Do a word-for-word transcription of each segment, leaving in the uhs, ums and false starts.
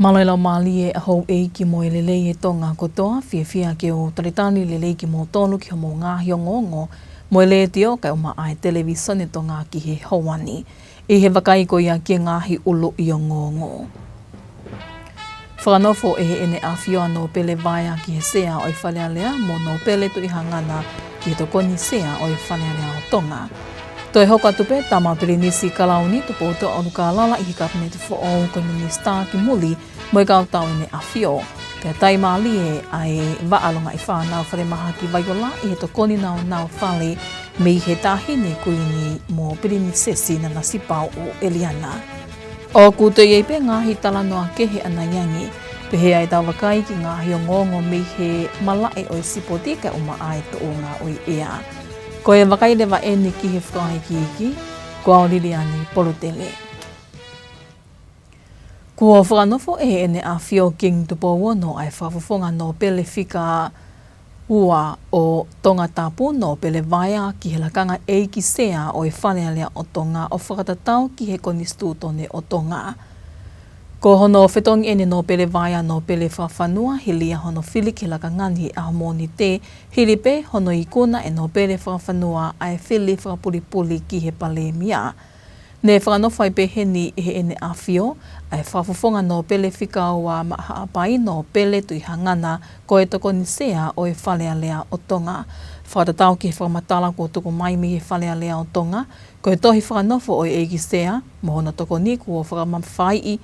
Mālō e laumālie ʻa houʻeiki mo e lelei ʻa Tonga kotoa, fiefia ke u talitali lelei kimoutolu ki hoʻomou ngaahi ongoongo mei he Letiō kae ʻumaʻā e Televisone Tonga ki he ʻaho ni. ʻI he vakai ko ia ki he ngaahi ʻuluʻi ongoongo. Fakanofo ʻe Heʻene ʻAfio ʻa Nōpele Vaea ki he Sea ʻo e Fale Alea mo Nōpele Tuʻihangana ki he Tokoni Sea ʻo e Fale Alea ʻo Tonga. Toe hoko atu pē Tama Pilinisi Kalauni Tupoutoʻa ʻUlukālala ʻi he Kapineti foʻou ko e Minisitā ki muli mo e kau tauʻi ʻEne ʻAfio. Pea taimālie ʻa e vaʻa longaʻi fānau Falemahaki Vaiola ʻi he tokoni nāunau fale mei he Taʻahine Kuini mo Pilinisesi Nanasipauʻu ʻEliana. ʻOku toe ʻi ai pē ngaahi talanoa kehe ʻanai ange, pehē ʻa ʻetau vakai ki he ngaahi ongoongo mei he malaʻe ʻo e sipoti kae ʻumaʻā e tuʻunga ʻo e ʻea. Ko e vakai leva ʻeni ki he fakaikiiki, ko au Liliani Polutele. Kuo fakanofo ʻe Heʻene ʻAfio Kingi Tupou Ono ʻa e Fakafofonga Nōpele fika ua ʻo Tongatapu, Nōpele Vaea, ki he lakanga ʻEiki Sea ʻo e Fale Alea ʻo Tonga ʻo fakatatau ki he Konisitūtone ʻo Tonga. Ko hono fetongi ʻeni ʻa Nōpele Vaea, Nōpele Fakafanua, hili ia hono fili ki he lakanga ni he ʻaho Mōnite, hili pē hono ikuna ʻe Nōpele Fakafanua ʻa e fili fakapulipuli ki he Palēmia. Ne fakanofo ai pē heni ʻe Heʻene ʻAfio ʻa e Fakafofonga Nōpele fika ua Maʻa Haʻapai, Nōpele Tuʻihangana, ko e Tokoni Sea ʻo e Fale Alea ʻo Tonga. Fakatatau ki he fakamatala kuo tuku mai mei he Fale Alea ʻo Tonga, ko e tohi fakanofo ʻo e ʻEiki Sea mo hono tokoni kuo fakamafaiʻi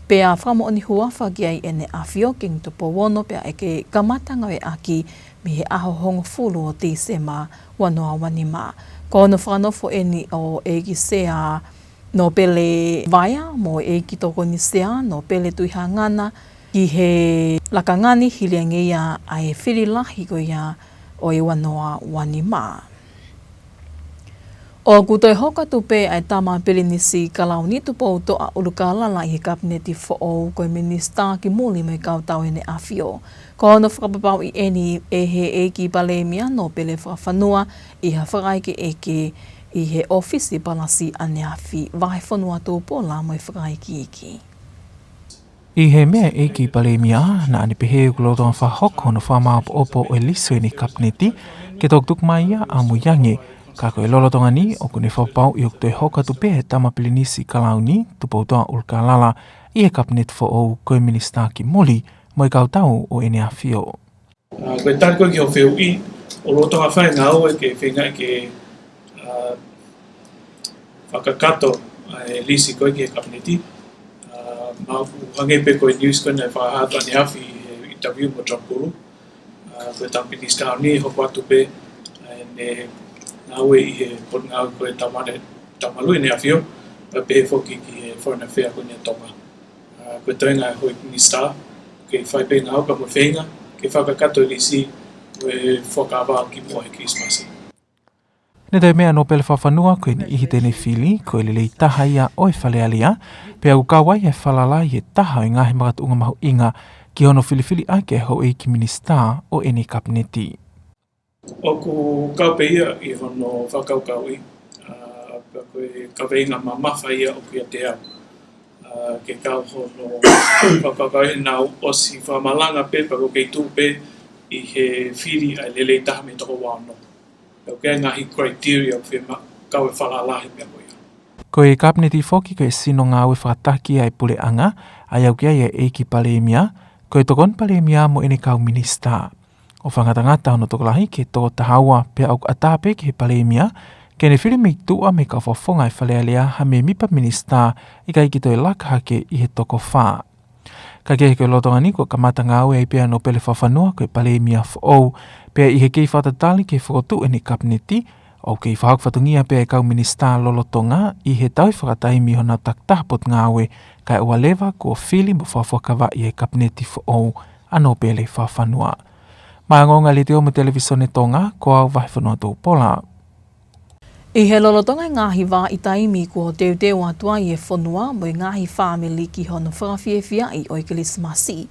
pea fakamoʻoni huafa ki ai ʻEne ʻAfio Kingi Tupou Ono pea ʻe kamata ngāueʻaki mei he ʻaho hongofulu ʻo Tīsema ua noa ua nima. Ko hono fakanofo ʻeni ʻo e ʻEiki Sea Nōpele Vaea mo e ʻEiki Tokoni Sea Nōpele Tuʻihangana ki he lakanga ni, hili ange ia ʻa e fili lahi ko ia ʻo e ua noa ua nima. ʻOku toe hoko atu pē ʻa e Tama Pilinisi Kalauni Tupoutoʻa ʻUlukālala ʻi he Kapineti foʻou ko e Minisitā ki muli mo e kau tauʻi ʻEne ʻAfio. Ko hono fakapapauʻi ʻeni ʻe he ʻEiki Palēmia Nōpele Fakafanua ʻi ha fakaʻekeʻeke ʻi he ʻōfisi Palasi ʻaneafi. Vahefonua Tupola mo e fakaikiiki. ʻI he meʻa ʻa e ʻEiki Palēmia, naʻa ne pehē ʻoku lolotonga fakahoko hono fakamāʻopoʻopo ʻo e lisi ʻo ʻene Kapineti, ke toki tuku mai ia ʻamuiange. Ka ko e lolotonga ni, ʻoku ne fakapapauʻi ʻoku toe hoko atu pē ʻa e Tama Pilinisi Kalauni Tupoutoʻa ʻUlukālala ʻi he Kapineti foʻou ko e Minisitā ki muli mo e kau tauʻi ʻEne ʻAfio. ʻA, ko e tali ko ē ki hoʻo fehuʻi, ʻoku lolotonga fai e ngāue ke feinga ke, ʻa, fakakakato ʻa e lisi ko ē ki he Kapineti. ʻA, mahalo ʻoku hangē pē ko e news ko ē naʻe fakahā atu ʻaneafi he interview mo John Pulu. ʻA, ko e Tama Pilinisi Kalauni hoko atu pē ʻa ʻene ngāue ʻi he potungāue ko e Tama-, Tama Maluʻi ʻEne ʻAfio, pea pehē foki ki he Foreign Affairs ko eni ʻa Tonga. ʻA, ko e toenga ʻo e Minisitā, ke fai pē ngāue pea mo e feinga ke fakakakato e lisi ʻo e fuakava kimuʻa he Kilisimasi. Ne toe meʻa ʻa Nōpele Fakafanua ko e niʻihi te ne fili, ko e lelei taha ia ʻo e Fale Alea, pea ʻoku kau ai e falala ʻi he taha ʻo e ngaahi makatuʻunga mahuʻinga ki hono filifili ʻaki e houʻeiki minisitā ʻo ʻene Kapineti. ʻOku kau pē ia ʻi hono fakakaukauʻi, ʻa, pea ko e kaveinga mamafa ia ʻoku ʻiate au. ʻA, ke kau hono fakakaukauʻi heʻenau ʻosi fakamalanga pē, pea ʻoku kei tuʻu pē ʻi he fili ʻa e lelei taha mei he toko ua ono. Pea ʻoku ʻi ai e ngaahi criteria ʻoku fiemaʻu ke kau e falala he meʻa ko ia. Ko e Kapineti foki ko e sino ngāue fakataha ki ai e puleʻanga, ʻa ia ʻoku ʻi ai e ʻEiki Palēmia, ko e Tokoni Palēmia mo ʻene kau minisitā. ʻOku fakangatangata hono tokolahi ki he toko taha ua pea ʻoku ʻatā pē ki he Palēmia ke ne fili mei tuʻa mei he kau fakafofonga ʻo e Fale Alea ha mēmipa minisitā ʻikai ke toe laka hake ʻi he toko fā. Ka kehe, ko e lolotonga ni kuo kamata ngāue ai pē ʻa Nōpele Fakafanua ko e Palēmia foʻou, pea ʻi he kei fakatatali ki he fokotuʻu ʻene Kapineti, ʻoku kei fakahoko fatongia pē ʻa e kau minisitā lolotonga ʻi he tauhi fakataimi honau takitaha potungāue, kae ʻoua leva kuo fili mo fakafuakavaʻi ʻe he Kapineti foʻou ʻa Nōpele Fakafanua. Maʻá e ongoongo ʻa e Letiō mo e Televisone Tonga, ko au Vahefonua Tupola. ʻI he lolotonga e ngaahi vahaʻa ʻi taimi kuo teuteu atu ai e fonua mo e ngaahi fāmili ki hono fakafiefiaʻi ʻo e Kilisimasi,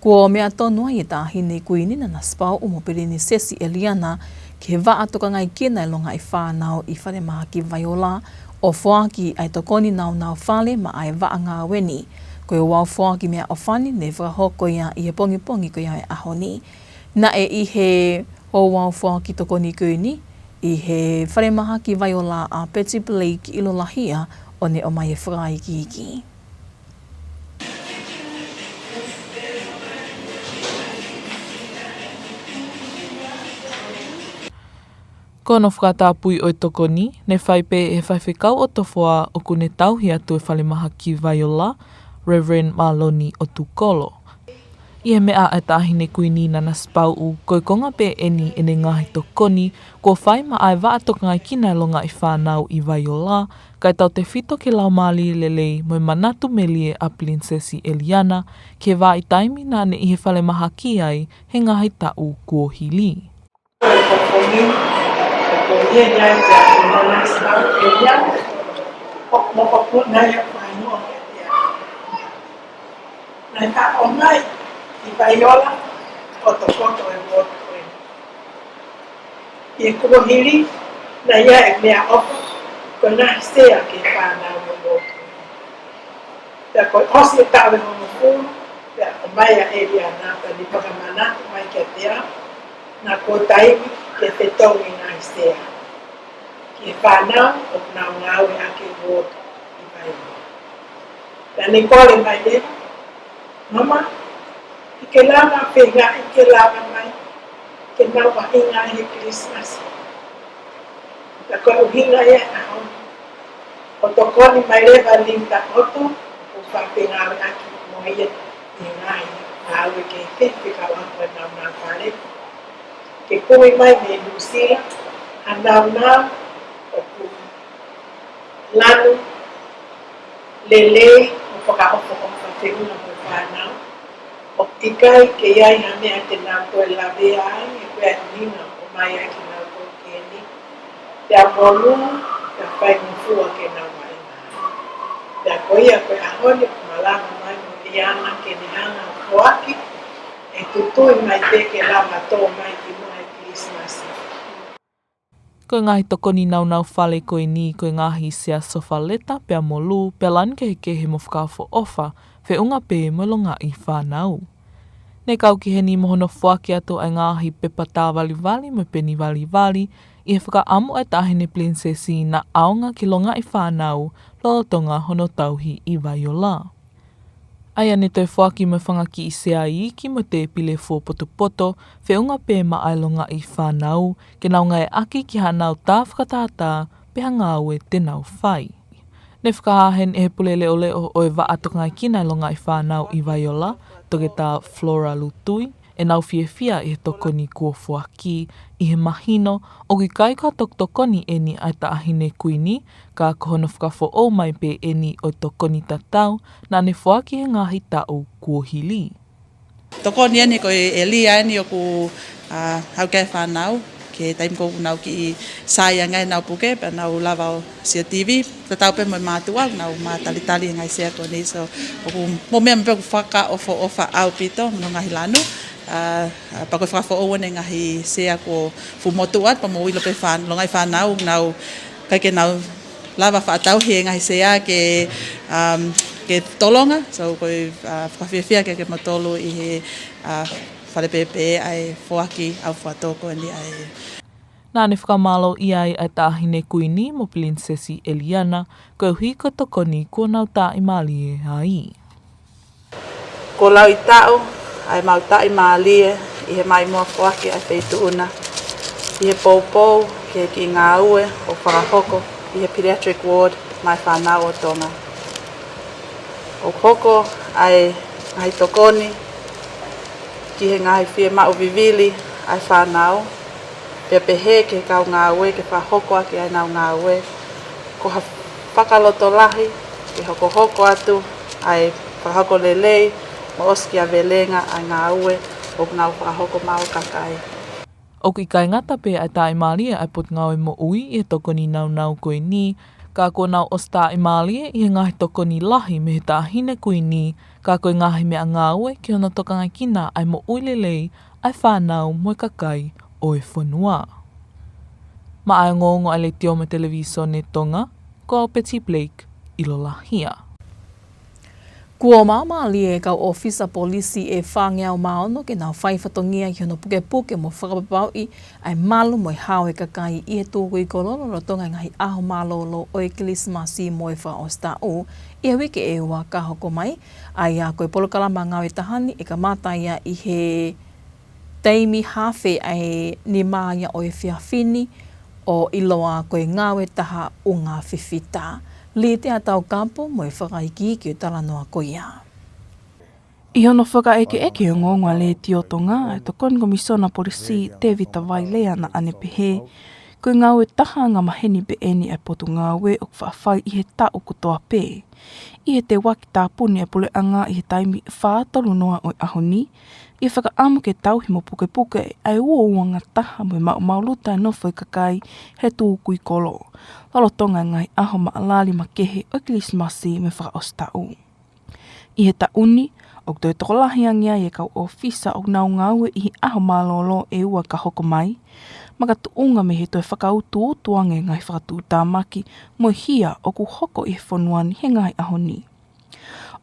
kuo meʻa tonu ai e Taʻahine Kuini Nanasipauʻu mo Pilinisesi ʻEliana ki he vaʻa tokangaekina e longaʻi fānau ʻi Falemahaki Vaiola, ʻo foaki ʻa e tokoni nāunau fale maʻá e vaʻa ngāue ni. Ko e ouau foaki meʻaʻofa ni ne fakahoko ia ʻi he pongipongi ko ia ʻo e ʻaho ni. Naʻe ʻi he ouau foaki tokoni ko eni ʻi he falemahaki vaiola ʻa Betty Blake ʻIlolahia ʻo ne ʻomai e fakaikiiki. Ko hono fakatapui ʻo e tokoni, ne fai pē ʻe he faifekau ʻo Tofoa ʻoku ne tauhi atu e falemahaki vaiola, Reverend Maloni ʻOtukolo. ʻI he meʻa ʻa e Taʻahine Kuini Nanasipauʻu, ko e konga pē eni ʻene ngaahi tokoni, kuo fai maʻa e vaʻa tokangaekina e longaʻi fānau ʻi vaiola, kae tautefito ki he laumālie lelei mo e manatu melie ʻa Pilinisesi ʻEliana, ki he vahaʻa taimi naʻa ne ʻi he falemahaki ai he ngaahi taʻu kuo hili. Naʻe faʻo mai ʻi vaiola ʻo tokoto e uotu ko ē. ʻI he kuo hili, naʻe ʻi ai e meʻaʻofa, ko e ngaahi sea ki he fānau ʻo e uotu. Pea ko e ʻosi e taʻu ʻe hongofulu, pea ʻomai ʻa ʻEliana pea ne fakamanatu mai kiate au, naʻa kuo taimi ke fetongi e ngaahi sea ki he fānau ʻoku nau ngāueʻaki e uotu ʻi vaiola. Pea ne kole mai leva, Mama, ʻi ke lava feinga, ʻi ke lava mai, ke mau ʻahinga he Kilisimasi. Pea ko e ʻuhinga ia ʻa e ʻaho ni. ʻO tokoni mai leva Linda ʻOtu, ʻoku faʻa fengāueʻaki mo ia ʻi he ngaahi ngāue kehekehe fekauʻaki mo e nāunau fale. Ke kumi mai mei Nuʻusila ha nāunau ʻoku lanu lelei mo fakaʻofoʻofa feʻunga mo e fānau. ʻOku ʻikai ke ʻi ai ha meʻa te nau toe lavea ai, he ko e ʻuhinga ʻoku ʻomai ai kinautolu ki heni. Pea molū, pea faingofua ke nau vaʻinga. Pea ko ia ko e ʻaho ni ʻoku malava mai mo ʻEliana ke ne hanga ʻo foaki e tutui mai pē ke lava tō mai ki muʻa he Kilisimasi. Ko e ngaahi tokoni nāunau fale ko eni ko e ngaahi sea sofa leta pea molū pea lanu kehekehe mo fakaʻofoʻofa feʻunga pē mo e longaʻi fānau. Ne kau ki heni mo hono foaki atu ʻa e ngaahi pepa tāvalivali mo e peni valivali ʻi he fakaʻamu ʻa e Taʻahine Pilinisesi naʻa ʻaonga ki he longaʻi fānau lolotonga hono tauhi ʻi vaiola. ʻA ia ne toe foaki mo e fanga kiʻi sea iiki mo e tēpile fuopotopoto feʻunga pē maʻa e longaʻi fānau ke nau ngāueʻaki ki haʻanau tā fakatātā pe ha ngāue te nau fai. Ne fakahā heni ʻe he pule leʻoleʻo ʻo e vaʻa tokangaekina e longaʻi fānau ʻi vaiola, Toketā Flora Lutui, ʻenau fiefia ʻi he tokoni kuo foaki, ʻi he mahino ʻoku ʻikai ko ha tokoni eni ʻa e Taʻahine Kuini, ka ko hono fakafoʻou mai pē eni ʻo e tokoni tatau naʻa ne foaki he ngaahi taʻu kuo hili. Tokoni eni ko e ʻēlia eni ʻoku, ʻa, haʻu ki ai e fānau, ki he taimi ko ē ʻoku nau kiʻi saiʻia ange ai ʻenau puke, pea nau lava ʻo sio T V, tatau pē mo e mātuʻa, nau mātalitali he ngaahi sea ko eni, so ʻoku mou meʻa mai pē ʻoku fakaʻofoʻofa ʻaupito mo hono ngaahi lanu, ʻa, ʻa, pea ko e fakafoʻou eni e ngaahi sea kuo fuʻu motuʻa, pea mou ʻilo pē fān-, longaʻi fānau, nau ʻikai ke nau lava faʻa tauhi e ngaahi sea ke, um, ke tolonga, so ko e, ʻa, fakafiefia kiate kimoutolu ʻi he, ʻa, fale pēpē ʻa e foaki ʻaufuatō ko eni ʻa e. Naʻa ne fakamālōʻia ai ʻa e Taʻahine Kuini mo Pilinisesi ʻEliana, koeʻuhi ko e tokoni kuo nau tāʻimālie ai. Kuo lauʻi taʻu ʻa e mau tāʻimālie ʻi he maʻimoa foaki ʻa e feituʻu na, ʻi he poupou ki he kiʻi ngāue ʻoku fakahoko ʻi he pediatric ward maʻa e fānau ʻo Tonga. ʻOku hoko ʻa e ngaahi tokoni ki he ngaahi fiemaʻu vivili ʻa e fānau, pea pehē ki he kau ngāue ke fakahoko ʻaki ʻenau ngāue, ko ha fakalotolahi ke hokohoko atu ʻa e fakahoko lelei mo ʻosikiavelenga ʻa e ngāue ʻoku nau fakahoko maʻa e kakai. ʻOku ʻikai ngata pē ʻa e tāʻimālie ʻa e Potungāue Moʻui ʻi he tokoni nāunau ko eni, ka kuo nau ʻosi tāʻimālie ʻi he ngaahi tokoni lahi mei he Taʻahine Kuini, ka ko e ngaahi meʻangāue ki hono tokangaekina ʻa e moʻui lelei ʻa e fānau mo e kakai ʻo e fonua. Maʻa e ongoongo ʻa e Letiō mo e Televīsone Tonga, ko au Betty Blake ʻIlolahia. Kuo māmālie e kau ʻōfisa polisi ʻe fāngeau mā ono ke nau fai fatongia ki hono pukepuke mo fakapapauʻi ʻa e malu mo e hao e kakai ʻi he tukui kolo lolotonga e ngaahi ʻaho mālōlō ʻo e Kilisimasi mo e fakaʻosi taʻu ʻi he uike ʻe ua ka hoko mai. ʻA ia ko e polokalama ngāue taha ni ʻe kamata ia ʻi he taimi haafe ʻa e nima ia ʻo e efiafi ni, ʻo ʻiloa ko e ngāue taha ʻunga fifita. Litia Taukapo mo e fakaikiiki ʻo e talanoa ko ia. ʻI hono fakaʻekeʻeke ʻe he ongoongo ʻa Letiō Tonga ʻa e Tokoni Komisiona Polisi Tevita Vailea naʻa ne pehē, ko e ngāue taha angamaheni pē eni ʻa e potungāue ʻoku faʻa fai ʻi he taʻu kotoa pē. ʻI he teuaki tāpuni ʻa e puleʻanga ʻi he taimi fā tolu noa ʻo e ʻaho ni, ʻi he fakaʻamu ke tauhi mo pukepuke ʻa e uouangataha mo e maʻumaʻuluta e nofo e kakai he tukui kolo lolotonga e ngaahi ʻaho maʻalali makehe ʻo e Kilisimasi mo e fakaʻosi taʻu. ʻI he taʻu ni, ʻoku toe tokolahi ange ai e kau ʻōfisa ʻoku nau ngāue ʻi he ʻaho mālōlō ʻe ua ka hoko mai, makatuʻunga mei he toe fakautuutu ange e ngaahi fakatuʻutāmaki mo e hia ʻoku hoko ʻi he fonua ni he ngaahi ʻaho ni.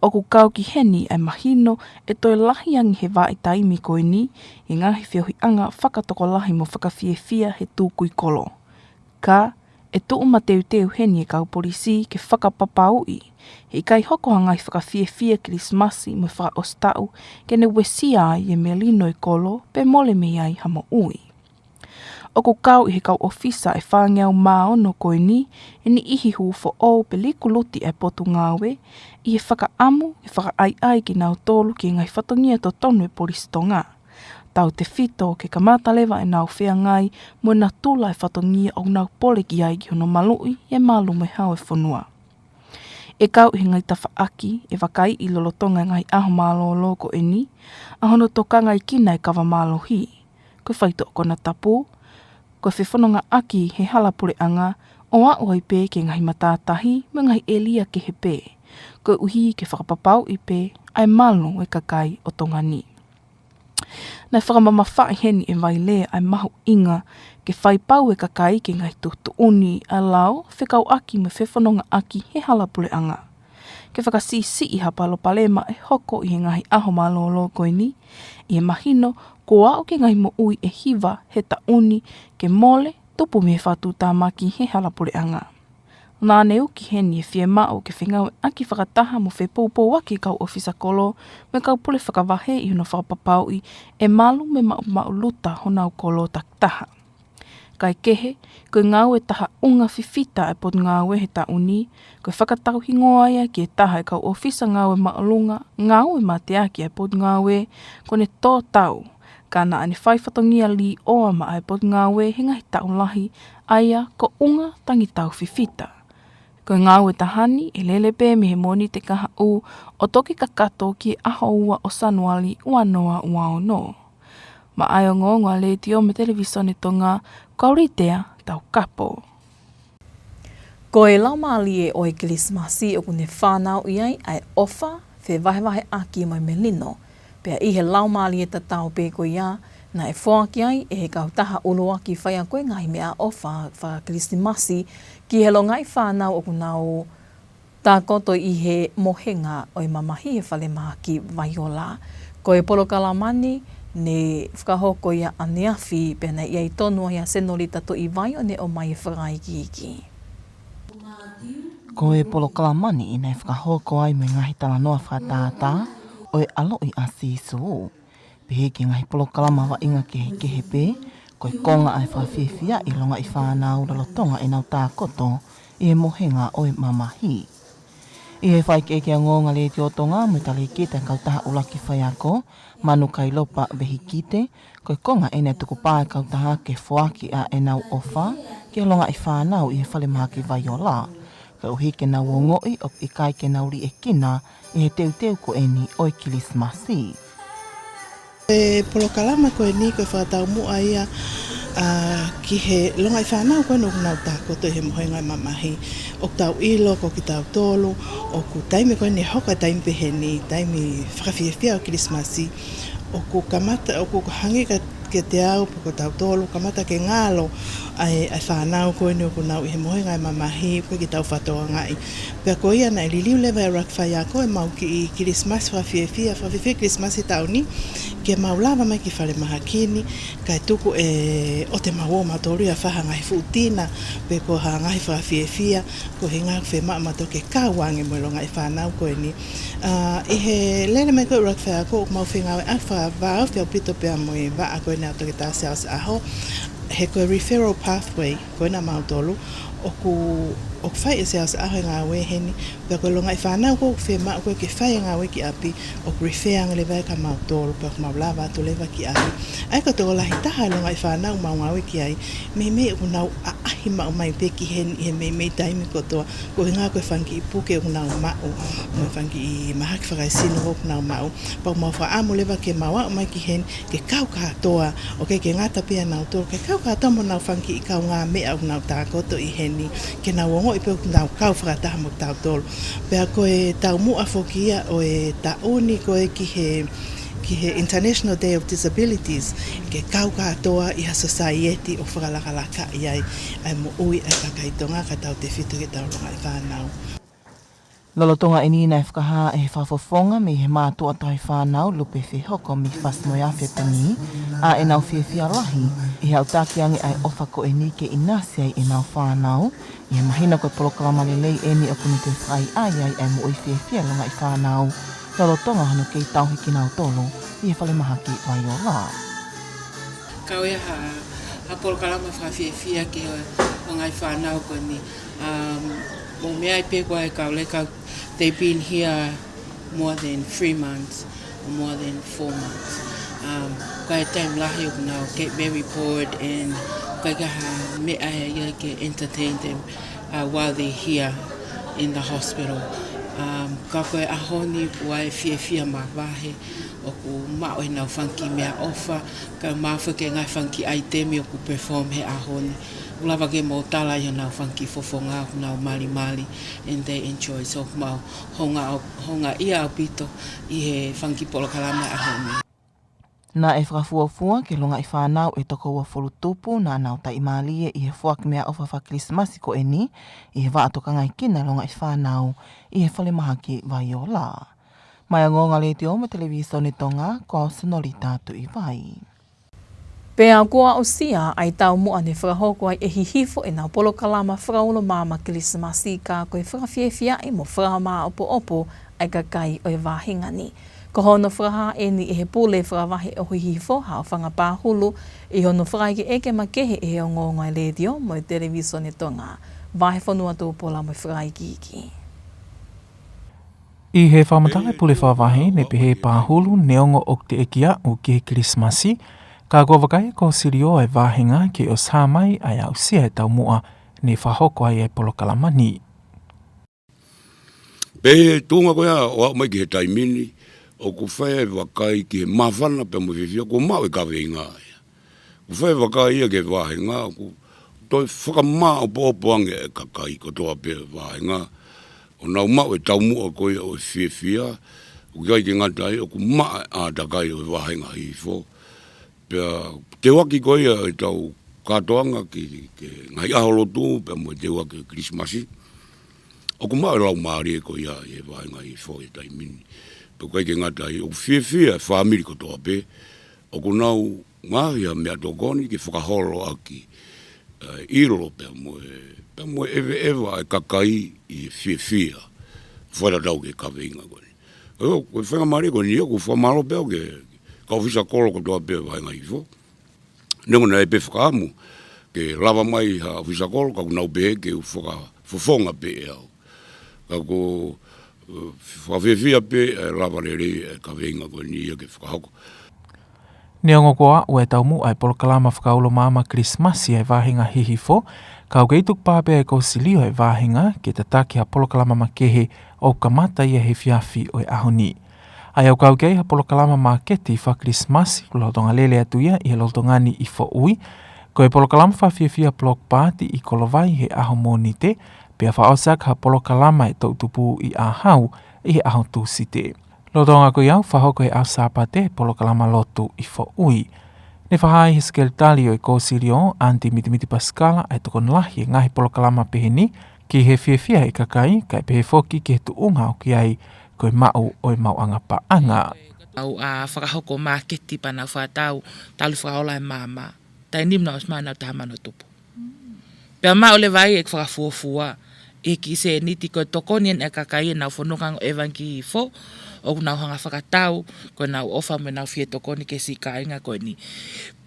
ʻOku kau ki heni ʻa e mahino ʻe toe lahi ange he vahaʻa taimi ko eni e ngaahi feohiʻanga fakatokolahi mo fakafiefia he tukui kolo. Ka, ʻe tuʻu mateuteu heni e kau polisi ke fakapapauʻi he ʻikai hoko ha ngaahi fakafiefia Kilisimasi mo e fakaʻosi taʻu ke ne uesia ai e melino e kolo pe mole mei ai ha moʻui. ʻOku kau ʻi he kau ʻōfisa ʻe fāngeau mā ono ko eni e niʻihi hū foʻou pe likuluti ʻa e potungāue ʻi he fakaʻamu ke fakaʻaiʻai kinautolu ki he ngaahi fatongia totonu e Polisi Tonga, tautefito ke kamata leva ʻenau feangai mo e natula e fatongia ʻoku nau pole ki ai ki hono maluʻi e malu mo e hao e fonua. ʻE kau ʻi he ngaahi tafaʻaki ʻe vakaiʻi lolotonga e ngaahi ʻaho mālōlō ko eni ʻa hono tokangaekina e kava mālohi, ko e faitoʻo konatapu, ko e fefonongaʻaki he hala puleʻanga, ʻo aʻu ai pē ki he ngaahi matātahi mo e ngaahi ʻēlia kehe pē, koeʻuhi ke fakapapauʻi pē ʻa e malu e kakai ʻo Tonga ni. Naʻe fakamamafaʻi heni ʻe Vailea ʻa e mahuʻinga ke fai pau e kakai ki he ngaahi tuʻutuʻuni ʻa e lao fekauʻaki mo e fefonongaʻaki he hala puleʻanga, ke fakasiʻisiʻi ha palopalema ʻe hoko ʻi he ngaahi ʻaho mālōlō ko eni, ʻi he mahino kuo aʻu ki he ngaahi moʻui ʻe hiva he taʻu ni ke mole tupu mei he fakatuʻutāmaki he hala puleʻanga. Naʻa ne uki heni e fiemaʻu ke fengāueʻaki fakataha mo fepoupouaki e kau ʻōfisa kolo mo e kau pule fakavahe ʻi hono fakapapauʻi ʻe malu mo e maʻumaʻuluta honau kolo takitaha. Kaekehe, ko e ngāue taha ʻunga fifita ʻa e potungāue he taʻu ni, ko e fakatauhingoa ia ki he taha e kau ʻōfisa ngāue māʻolunga, ngāue mateaki ʻa e potungāue, ko ʻene tō tau, ka naʻa ne fai fatongia līʻoa maʻa e potungāue he ngaahi taʻu lahi, ʻa ia ko ʻUnga Tangitau Fifita. Ko e ngāue taha ni ʻe lele pē mei he Mōnite kahaʻu ʻo toki kakato ki he ʻaho ua ʻo Sānuali ua noa ua ono. Maʻa e ongoongo ʻa e Letiō mo e Televisone Tonga, ko Litia Taukapo. Ko e laumālie ʻo e Kilisimasi ʻoku ne fānauʻi ai ʻa e ʻofa, fevahevaheʻaki mo e melino. Pea ʻi he laumālie tatau pē ko ia, naʻe foaki ai ʻe he kautaha ʻuluaki faiako e ngaahi meʻaʻofa faka-Kilisimasi ki he longaʻi fānau ʻoku nau tākoto ʻi he mohenga ʻo e mamahi he falemahaki Vaiola. Ko e polokalama ni ne fakahoko ia ʻaneafi pea naʻe ʻi ai tonu ai ʻa Senolita Tuʻivai ʻo ne ʻomai e fakaikiiki. Ko e polokalama ni naʻe fakahoko ai mo e ngaahi talanoa fakatātā ʻo e ʻaloʻi ʻa Sīsū. Pehē ki he ngaahi polokalama vaʻinga kehekehe pē, ko e konga ʻa e fakafiefia ʻi he longaʻi fānau lolotonga ʻenau tākoto ʻi he mohenga ʻo e mamahi. ʻI he fakaʻekeʻeke ʻa e ongoongo ʻa e Letiō Tonga mo e talēkita e kautaha ʻuluaki faiako, Manu Kailopa Vehikite, ko e konga ʻeni ʻa e tukupā ʻa e kautaha ke foaki ʻa ʻenau ʻofa ki he longaʻi fānau ʻi he falemahaki Vaiola, koeʻuhi ke nau ongoʻi ʻoku ʻikai ke nau liʻekina ʻi he teuteu ko ʻeni ʻo e Kilisimasi. E polokalama ko eni ko e fakataumuʻa ia, ʻa, ki he longaʻi fānau ko eni ʻoku nau tākoto ʻi he mohenga ʻo e mamahi. ʻOku tau ʻilo ko kitautolu, ʻoku taimi ko eni ʻe hoko e taimi pehē ni, taimi fakafiefia ʻo e Kilisimasi, ʻoku kamata, ʻoku hangē ka, kiate au pe ko tautolu, kamata ke ngalo ʻA e, ʻa e fānau ko eni ʻoku nau ʻi he mohenga ʻa e mamahi, ʻoku ʻikai ke tau fakatokangaʻi. Pea ko ia naʻe liliu leva ʻe Rakifaiako ʻemau kiʻi Kilisimasi fakafiefia, fakafiefia Kilisimasi taʻu ni, ke mau lava mai ki falemahaki ni, kae tuku ʻe ʻoua te mau ō mautolu ia ʻo fai ha ngaahi fuʻu tina, pe ko ha ngaahi fakafiefia, ko e ʻuhinga ʻoku fiemaʻu mautolu ke kau ange mo e longaʻi fānau ko eni. ʻA, ʻi he lele mai ko ē ʻa Rakifaiako, ʻoku mau fengāueʻaki fakavavevave ʻaupito pea mo e vaʻa ko eni ʻa Toketā Siaosi ʻAho, he ko e referral pathway ko ena ʻa mautolu, ʻoku, ʻoku fai ʻe Siaosi ʻAho e ngāue heni, pea ko e longaʻi fānau ko ē ʻoku fiemaʻu ko ē ke fai e ngāue ki ʻapi, ʻoku refer ange leva ia kia mautolu, pea ʻoku mau lava atu leva ki ʻapi. ʻA ia ko e tokolahi taha e longaʻi fānau ʻoku mau ngāue ki ai, meimei ʻoku nau ʻaʻahi maʻu mai pē ki heni ʻi he meimei taimi kotoa, ko e ʻuhinga ko e fanga kiʻi puke ʻoku nau maʻu, mo e fanga kiʻi mahaki fakaesino ʻoku nau maʻu. Pea ʻoku mau fakaʻamu leva ke mau aʻu mai ki heni, ke kau kātoa, ʻoku ʻikai ke ngata pē ʻia nautolu, ke kau kātoa mo honau fanga kiʻi kaungāmeʻa ʻoku nau tākoto ʻi heni, ke nau ongoʻi pē ʻoku nau kau fakataha mo kitautolu. Pea ko e taumuʻa foki ia ʻo e taʻu ni ko ē ki he, ki he International Day of Disabilities, ke kau kātoa ʻi ha sōsaieti ʻoku fakalakalakaʻi ai ʻa e moʻui ʻa e kakai Tonga, kae tautefito ki heʻetau longaʻi fānau. Lolotonga eni naʻe fakahā ʻe he Fakafofonga mei he Mātuʻa Tauhi Fānau, Lupe Fehoko mei Fasi-moe-Afi ʻa Tangī, ʻa ʻenau fiefia lahi ʻi he aʻutaki ange ʻa e ʻofa ko eni ke ʻinasi ai ʻenau fānau, ʻi he mahino ko e polokalama lelei eni ʻoku ne toe fakaʻaiʻai ai ʻa e moʻui fiefia e longaʻi fānau, lolotonga hono kei tauhi kinautolu ʻi he falemahaki Vaiola. Kau ia ha, ha polokalama fakafiefia ki he longaʻi fānau ko eni. Um, mou meaʻi pē ko e kau leka, they've been here more than three months, or more than four months. Um, ko e taimi lahi ʻoku nau get very bored and ʻoku ʻikai ke ʻi ai ha meʻa ia ke entertain them, uh, while they're here in the hospital. Um, ka ko e ʻaho ni ʻoku ʻi ai e fiefia mavahe, ʻoku maʻu ʻenau fanga kiʻi meʻaʻofa, kae ʻumaʻā foki e ngaahi fanga kiʻi ʻaitemi ʻoku perform he ʻaho ni. ʻOku lava ke mou tala ʻi honau fanga kiʻi fofonga ʻoku nau malimali, and they enjoy. So ʻoku mau hounga, houngaʻia ʻaupito ʻi he fanga kiʻi polokalama ʻaho ni. Naʻe fakafuofua ki he longaʻi fānau ʻe toko uofulu tupu naʻa nau taʻimālie ʻi he foaki meʻaʻofa faka-Kilisimasi ko eni ʻi he vaʻa tokangaekina e longaʻi fānau ʻi he falemahaki Vaiola. Mei he Ongoongo Letiō mo e Televisone Tonga, ko au Senolita Tuʻivai. Pea kuo aʻusia ʻa e taumuʻa ne fakahoko ai ʻe Hihifo ʻenau polokalama fakaulo maama Kilisimasi, ka ko e fakafiefiaʻi mo fakamāʻopoʻopo ʻa e kakai ʻo e vāhenga ni. Ko hono fakahā eni ʻe he Pule Fakavahe ʻo Hihifo, Haofanga Pahulu, ʻi hono fakaʻekeʻeke makehe ʻe he Ongoongo Letiō mo e Televisone Tonga. Vahefonua Tupola mo e fakaikiiki. ʻI he fakamatala ʻa e Pule Fakavahe, ne pehē ʻe Pahulu, neongo ʻoku teʻeki aʻu ki he Kilisimasi, ka kuo vakai ʻe he Kōsilio ʻa e vāhenga ke ʻosi hā mai ʻa e aʻusia e taumuʻa ne fakahoko ai e polokalama ni. Pea ʻi he tuʻunga ko ia ʻo aʻu mai ki he taimi ni, ʻoku fai e vakai ki he māfana pea mo e fiefia kuo maʻu e kaveinga ia. ʻOku fai e vakai ia ki he vāhenga, ʻoku toe fakamāʻopoʻopo ange e kakai kotoa pē vāhenga, ʻo nau maʻu e taumuʻa ko ia ʻo e fiefia, ʻoku ʻikai ke ngata ai, ʻoku maʻa e ʻātakai ʻo e vāhenga Hihifo. Pea teuaki ko ia ʻetau kātoanga ki, ki he ngaahi ʻaho lotu, pea mo e teuaki Kilisimasi. ʻOku maʻu e laumālie ko ia ʻi he vāhenga Hihifo he taimi ni. Pea ʻoku ʻikai ke ngata ai, ʻoku fiefia e fāmili kotoa pē, ʻoku nau ngaahi ha meʻatokoni ke fakaholo ʻaki, ʻa e ʻilo pea mo e, pea mo e ʻeveʻeva ʻa e kakai ʻi he fiefia. Fakatatau ki he kaveinga ko eni. ʻIo, ko e faingamālie ko eni, ʻoku fakamālō pē au ki he kau ʻōfisa kolo kotoa pē vāhenga Hihifo. Neongo naʻe ʻi ai pē fakaʻamu ke lava mai ha ʻōfisa kolo, ka ʻoku nau pehē ke u fakafofonga pē ʻe au. Ka ʻoku, eh, fakafiefia pē, eh, lava lelei, eh, kaveinga ko eni ia ke fakahoko. Neongo kuo aʻu e taumuʻa e polokalama fakaulo maama Kilisimasi ʻa e vāhenga Hihifo, ka ʻoku kei tukupā pē ʻa e Kōsilio ʻa e vāhenga ke tataki ha polokalama makehe ʻoku kamata ia he efiafi ʻo e ʻaho ni. ʻA ia ʻoku kau ki ai ha polokalama māketi faka-Kilisimasi, lolotonga lele atu ia ʻi he lolotonga ni ʻi Foʻui. Ko e polokalama fakafiefia block party ʻi Kolovai he ʻaho Mōnite, pea fakaʻosi ʻaki ha polokalama ʻa e toʻu tupu ʻi ʻĀhau ʻi he ʻaho Tūsite. Lolotonga ko ia ʻoku fakahoko he ʻaho Sāpate e polokalama lotu ʻi Foʻui. Ne fakahā ʻe he Sekelitali ʻo e Kōsilio, Anti Mitimiti Pasikala, ʻa e tokoni lahi ʻa e ngaahi polokalama pehē ni ki he fiefia ʻa e kakai, kae pehē foki ki he tuʻunga ʻoku ʻi ai ko e maʻu ʻo e maʻuʻanga paʻanga. ʻOku nau fakahoko māketi pea nau fakatau talu fakaola ʻa e maama. Taimi ni naʻe ʻosi maʻu ʻenau taha mano tupu. Pea maʻu leva ai ʻeku fakafuofua ʻi he kiʻi sēniti ko e tokoni ʻeni ʻa e kakai ʻenau fononga ʻevangeliki hifo, ʻoku nau hanga fakatau ko ʻenau ʻofa mo ʻenau fie tokoni ki he siʻi kāinga ko eni.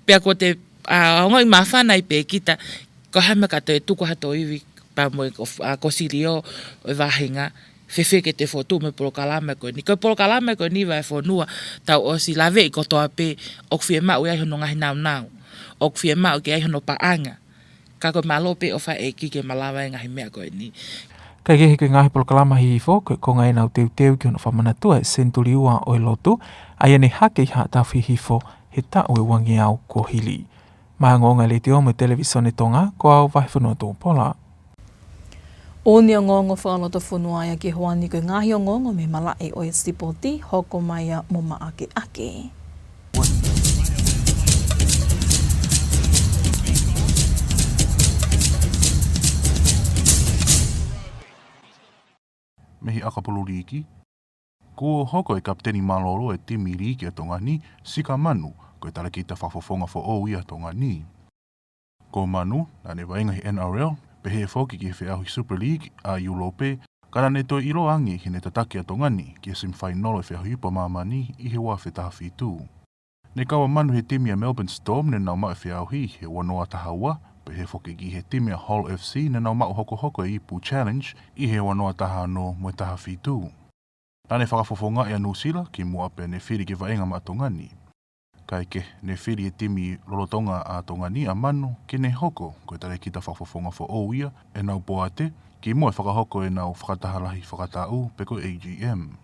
Pea ko te, ʻa, ongoʻi māfana ai pē kita, ko e hā e meʻa ka toe tuku ha toe ivi pea mo e ko, ʻa, Kōsilio ʻo e vahenga, fēfē ke toe fokotuʻu mo e polokalama ko eni. Ko e polokalama ko eni vahefonua tau ʻosi laveʻi kotoa pē, ʻoku fiemaʻu ai hono ngaahi naunau, ʻoku fiemaʻu ke ʻi ai hono paʻanga. Ka ko e mālō pē ʻofa ʻa e ʻEiki ke malava e ngaahi meʻa ko eni. Kae kehe ko e ngaahi polokalama hihifo, ko e konga ʻenau teuteu ki hono fakamanatua e senituli ua ʻo e lotu, ʻa ia ne hake ʻi Haʻatafu Hihifo he taʻu ʻe uangeau kuo hili. Maʻá e ongoongo ʻa e Letiō mo e Televīsone Tonga, ko au Vahefonua Tuʻupola. ʻOku ne ongoongo fakalotofonua ia ki he houa ni ko e ngaahi ongoongo mei he malaʻe ʻo e sipoti, hoko mai ia mo Maʻakeʻake. Mei he ʻakapulu liiki, kuo hoko e kapiteni mālōlō e timi liiki ʻa Tonga ni, Sika Manu, ko e talēkita fakafofonga foʻou ia ʻa Tonga ni. Ko Manu, naʻá ne vaʻinga he N R L, pehē foki ki he feʻauhi Super League ʻa ʻIulope, ka naʻá ne toe ʻiloa ange heʻene tataki ʻa Tonga ni ki he semifainolo e feʻauhi Ipu ʻa Māmani ʻi he ua afe taha fitu. Ne kau ʻa Manu he timi ʻa Melbourne Storm ne nau maʻu e feʻauhi he ua noa taha ua, pehē foki ki he timi ʻa Hull F C ne nau maʻu hokohoko e Ipu Challenge ʻi he ua noa taha ono mo e taha fitu. Naʻá ne fakafofongaʻi ʻa Nuʻusila kimuʻa pea ne fili ke vaʻinga maʻa Tonga ni. Kae kehe, ne fili e timi lolotonga ʻa Tonga ni ʻa Manu ke ne hoko ko e talēkita fakafofonga foʻou ia ʻenau poate, kimuʻa e fakahoko ʻenau fakataha lahi fakataʻu pe ko e A G M.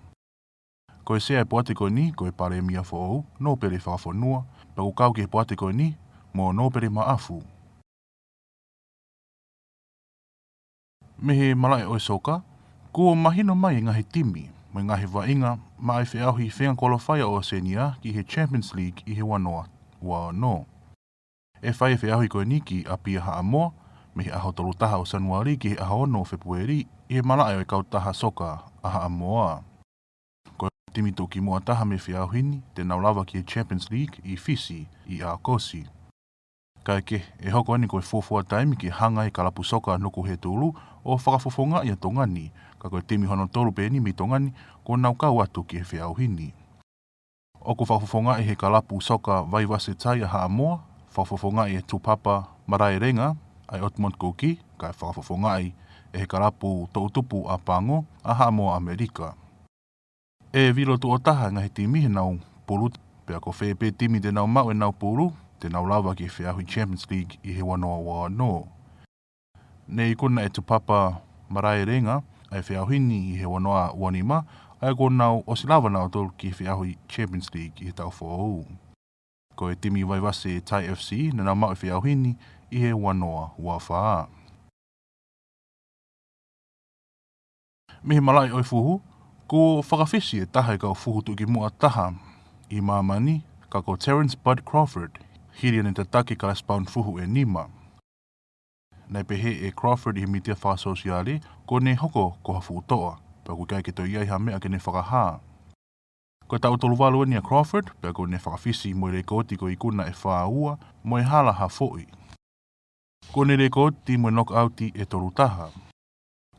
Ko e sea e poate ko eni ko e Palēmia foʻou, Nōpele Fakafonua, pea ʻoku kau ki he poate ko eni mo Nōpele Maʻafu. Mei he malaʻe ʻo e soka, kuo mahino mai e ngaahi timi mo e ngaahi vaʻinga maʻá e feʻauhi feinga kualifaia ʻo ʻOsēnia ki he Champions League ʻi he ua noa ua ono. ʻE fai e feʻauhi ko eni ki ʻApia Haʻamoa, mei he ʻaho tolu taha ʻo Sānuali ki he ʻaho ono ʻo Fēpueli, ʻi he malaʻe ʻo e kautaha soka ʻa Haʻamoa. Ko e timi tuʻukimuʻa taha mei he feʻauhi ni te nau lava ki he Champions League ʻi Fisi ʻi ʻAokosi. Kae kehe, ʻe hoko eni ko e fuofua taimi ke hanga ʻe he kalapu soka Nukuhetulu ʻo fakafofongaʻi ʻa Tonga ni, ka ko e timi hono tolu pē eni mei Tonga ni kuo nau kau atu ki he feʻauhi ni. ʻOku fakafofongaʻi ʻe he kalapu soka Vaivase Tai ʻa Haʻamoa, fakafofongaʻi ʻe Tupapa Maraerenga ʻa e Otmont Kuki, kae fakafofongaʻi ʻe he kalapu toʻutupu ʻa Pango ʻa Haʻamoa ʻAmelika. ʻE vilo tuʻo taha e ngaahi timi heʻenau pulu, pea ko fē pē timi te nau maʻu ʻenau pulu, te nau lava ki he feʻauhi Champions League ʻi he ua noa ua ono. Ne ikuna ʻe Tupapa Maraerenga ʻa e feʻauhi ni ʻi he ua noa ua nima, ʻa ia kuo nau ʻosi lava nautolu ki he feʻauhi Champions League ʻi he taʻu foʻou. Ko e timi Vaivase Tai F C ne nau maʻu e feʻauhi ni ʻi he ua noa ua fā. Mei he malaʻe ʻo e fuhu, kuo fakafisi e taha e kau fuhu tuʻukimuʻa taha ʻi māmani, ka ko Terence Bud Crawford, hili ʻene tataki e kalasi pauni fuhu ʻe nima. Naʻe pehē ʻe Crawford ʻi he mītia fakasōsiale, kuo ne hoko ko ha fuʻu toʻa, pea ʻoku ʻikai ke toe ʻi ai ha meʻa ke ne fakahā. Ko e taʻu tolu valu eni ʻa Crawford, pea kuo ne fakafisi mo e lekooti ko e ikuna ʻe fā ua, mo e hala ha foʻi. Kuo ne lekooti mo e nokauti ʻe tolu taha.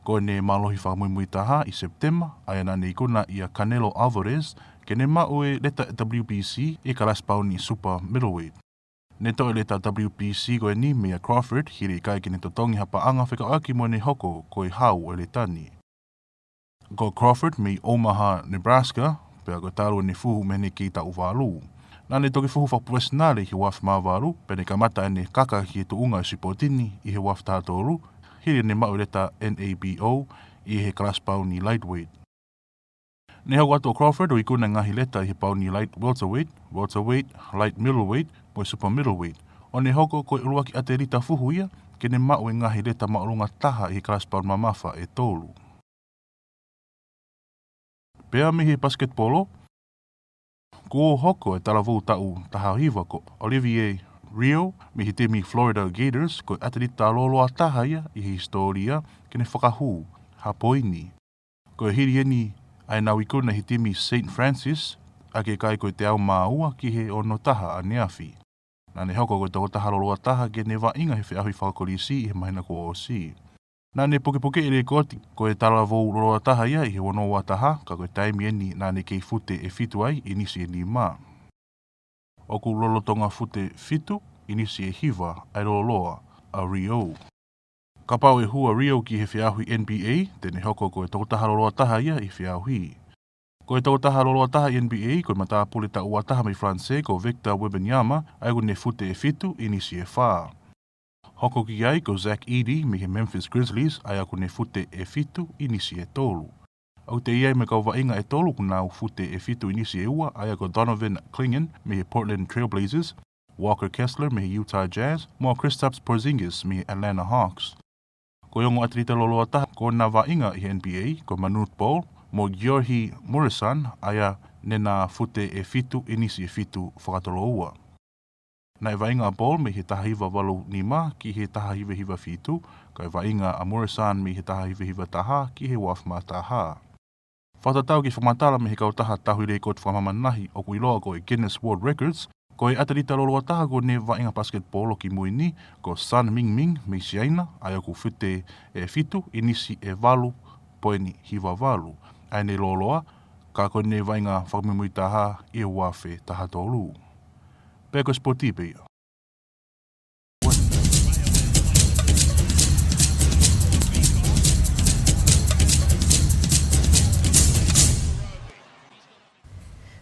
Kuo ne mālohi fakamuimui taha ʻi Sepitema, ʻa ia naʻá ne ikuna ʻia Canelo Alvarez, ke ne maʻu e leta W B C ʻi he kalasi pauni super middleweight. Ne toʻo e leta W B C ko eni meia Crawford, hili ʻikai ke ne totongi ha paʻanga fekauʻaki mo ʻene hoko ko e hau ʻo e leta ni. Ko Crawford mei Omaha, Nebraska, pea ko e talu ʻene fuhu mei heʻene kei taʻu valu. Naʻá ne toki fuhu fakapolofisinale ʻi he ua afe mā valu, pea ne kamata ʻene kaka ki he tuʻunga ʻo e sipoti ni ʻi he ua afe taha tolu, hili ʻene maʻu e leta N A B O ʻi he kalasi pauni lightweight. Ne hoko atu ʻa Crawford ʻo ikuna e ngaahi leta ʻi he pauni light welterweight, welterweight, light middleweight, mo e super middleweight. ʻO ne hoko ko e ʻuluaki ʻatelita fuhu ia ke ne maʻu e ngaahi leta māʻolunga taha ʻi he kalasi pauni mamafa ʻe tolu. Pea mei he pasiketipolo, Kuo hoko e talavou taʻu taha hiva ko Olivier Riou mei he timi Florida Gators ko e ʻatelita lōloa taha ia ʻi he hisitōlia ke ne fakahū ha poini. Ko e hili eni ʻa ʻenau ikuna he timi Saint Francis, ʻa ia ko e teau mā ua ki he ono taha ʻaneafi. Naʻa ne hoko ko e tokotaha lōloa taha ke ne vaʻinga he feʻauhi fakakolisi ʻi he māhina kuo ʻosi. Naʻa ne pukepuke e lekooti ko e talavou lōloa taha ia ʻi he ono ua taha, ka ko e taimi eni naʻa ne kei fute ʻe fitu ai ʻi nisi ʻe nima. ʻOku lolotonga fute fitu ʻi nisi ʻe hiva ʻa e lōloa ʻa Riou. Kapau ʻe hū ʻa Riou ki he feʻauhi N B A, te ne hoko ko e tokotaha lōloa taha ia ʻi he feʻauhi. Ko e tokotaha lōloa taha ʻi N B A, ko e matāpule taʻu ua taha mei Falanisē, ko Victor Wembanyama, ʻa ia ʻoku ne fute ʻe fitu ʻi nisi ʻe fā. Hoko ki ai ko Zach Edey mei he Memphis Grizzlies, ʻa ia ʻoku ne fute ʻe fitu ʻi nisi ʻe tolu. ʻOku ʻi ai mo e kau vaʻinga ʻe tolu ʻoku nau fute ʻe fitu ʻi nisi ʻe ua, ʻa ia ko Donovan Clingan mei he Portland Trail Blazers, Walker Kessler mei he Utah Jazz, mo Kristaps Porzingis mei he Atlanta Hawks. Ko e ongo ʻatelita lōloa taha kuo na vaʻinga ʻi he N B A, ko Manute Bol mo Georgi Muresan, ʻa ia ne na fute ʻe fitu ʻi nisi ʻe fitu fakatoloua. Naʻe vaʻinga ʻa Bol mei he taha hiva valu nima ki he taha hiva hiva fitu, kae vaʻinga ʻa Muresan mei he taha hiva hiva taha ki he ua afe mā taha. Fakatatau ki he fakamatala mei he kautaha tauhi lekooti fakamāmani, ʻoku ʻiloa ko e Guinness World Records, ko e ʻatelita lōloa taha kuo ne vaʻinga pasiketipolo kimui ni, ko Sun Mingming mei Siaina, ʻa ia ʻoku fute ʻe fitu ʻi nisi ʻe valu poini hiva valu. ʻA ia ne lōloa, ka kuo ne vaʻinga fakamuimui taha ʻi he ua afe taha tolu. Pea ko e sipoti pē ia.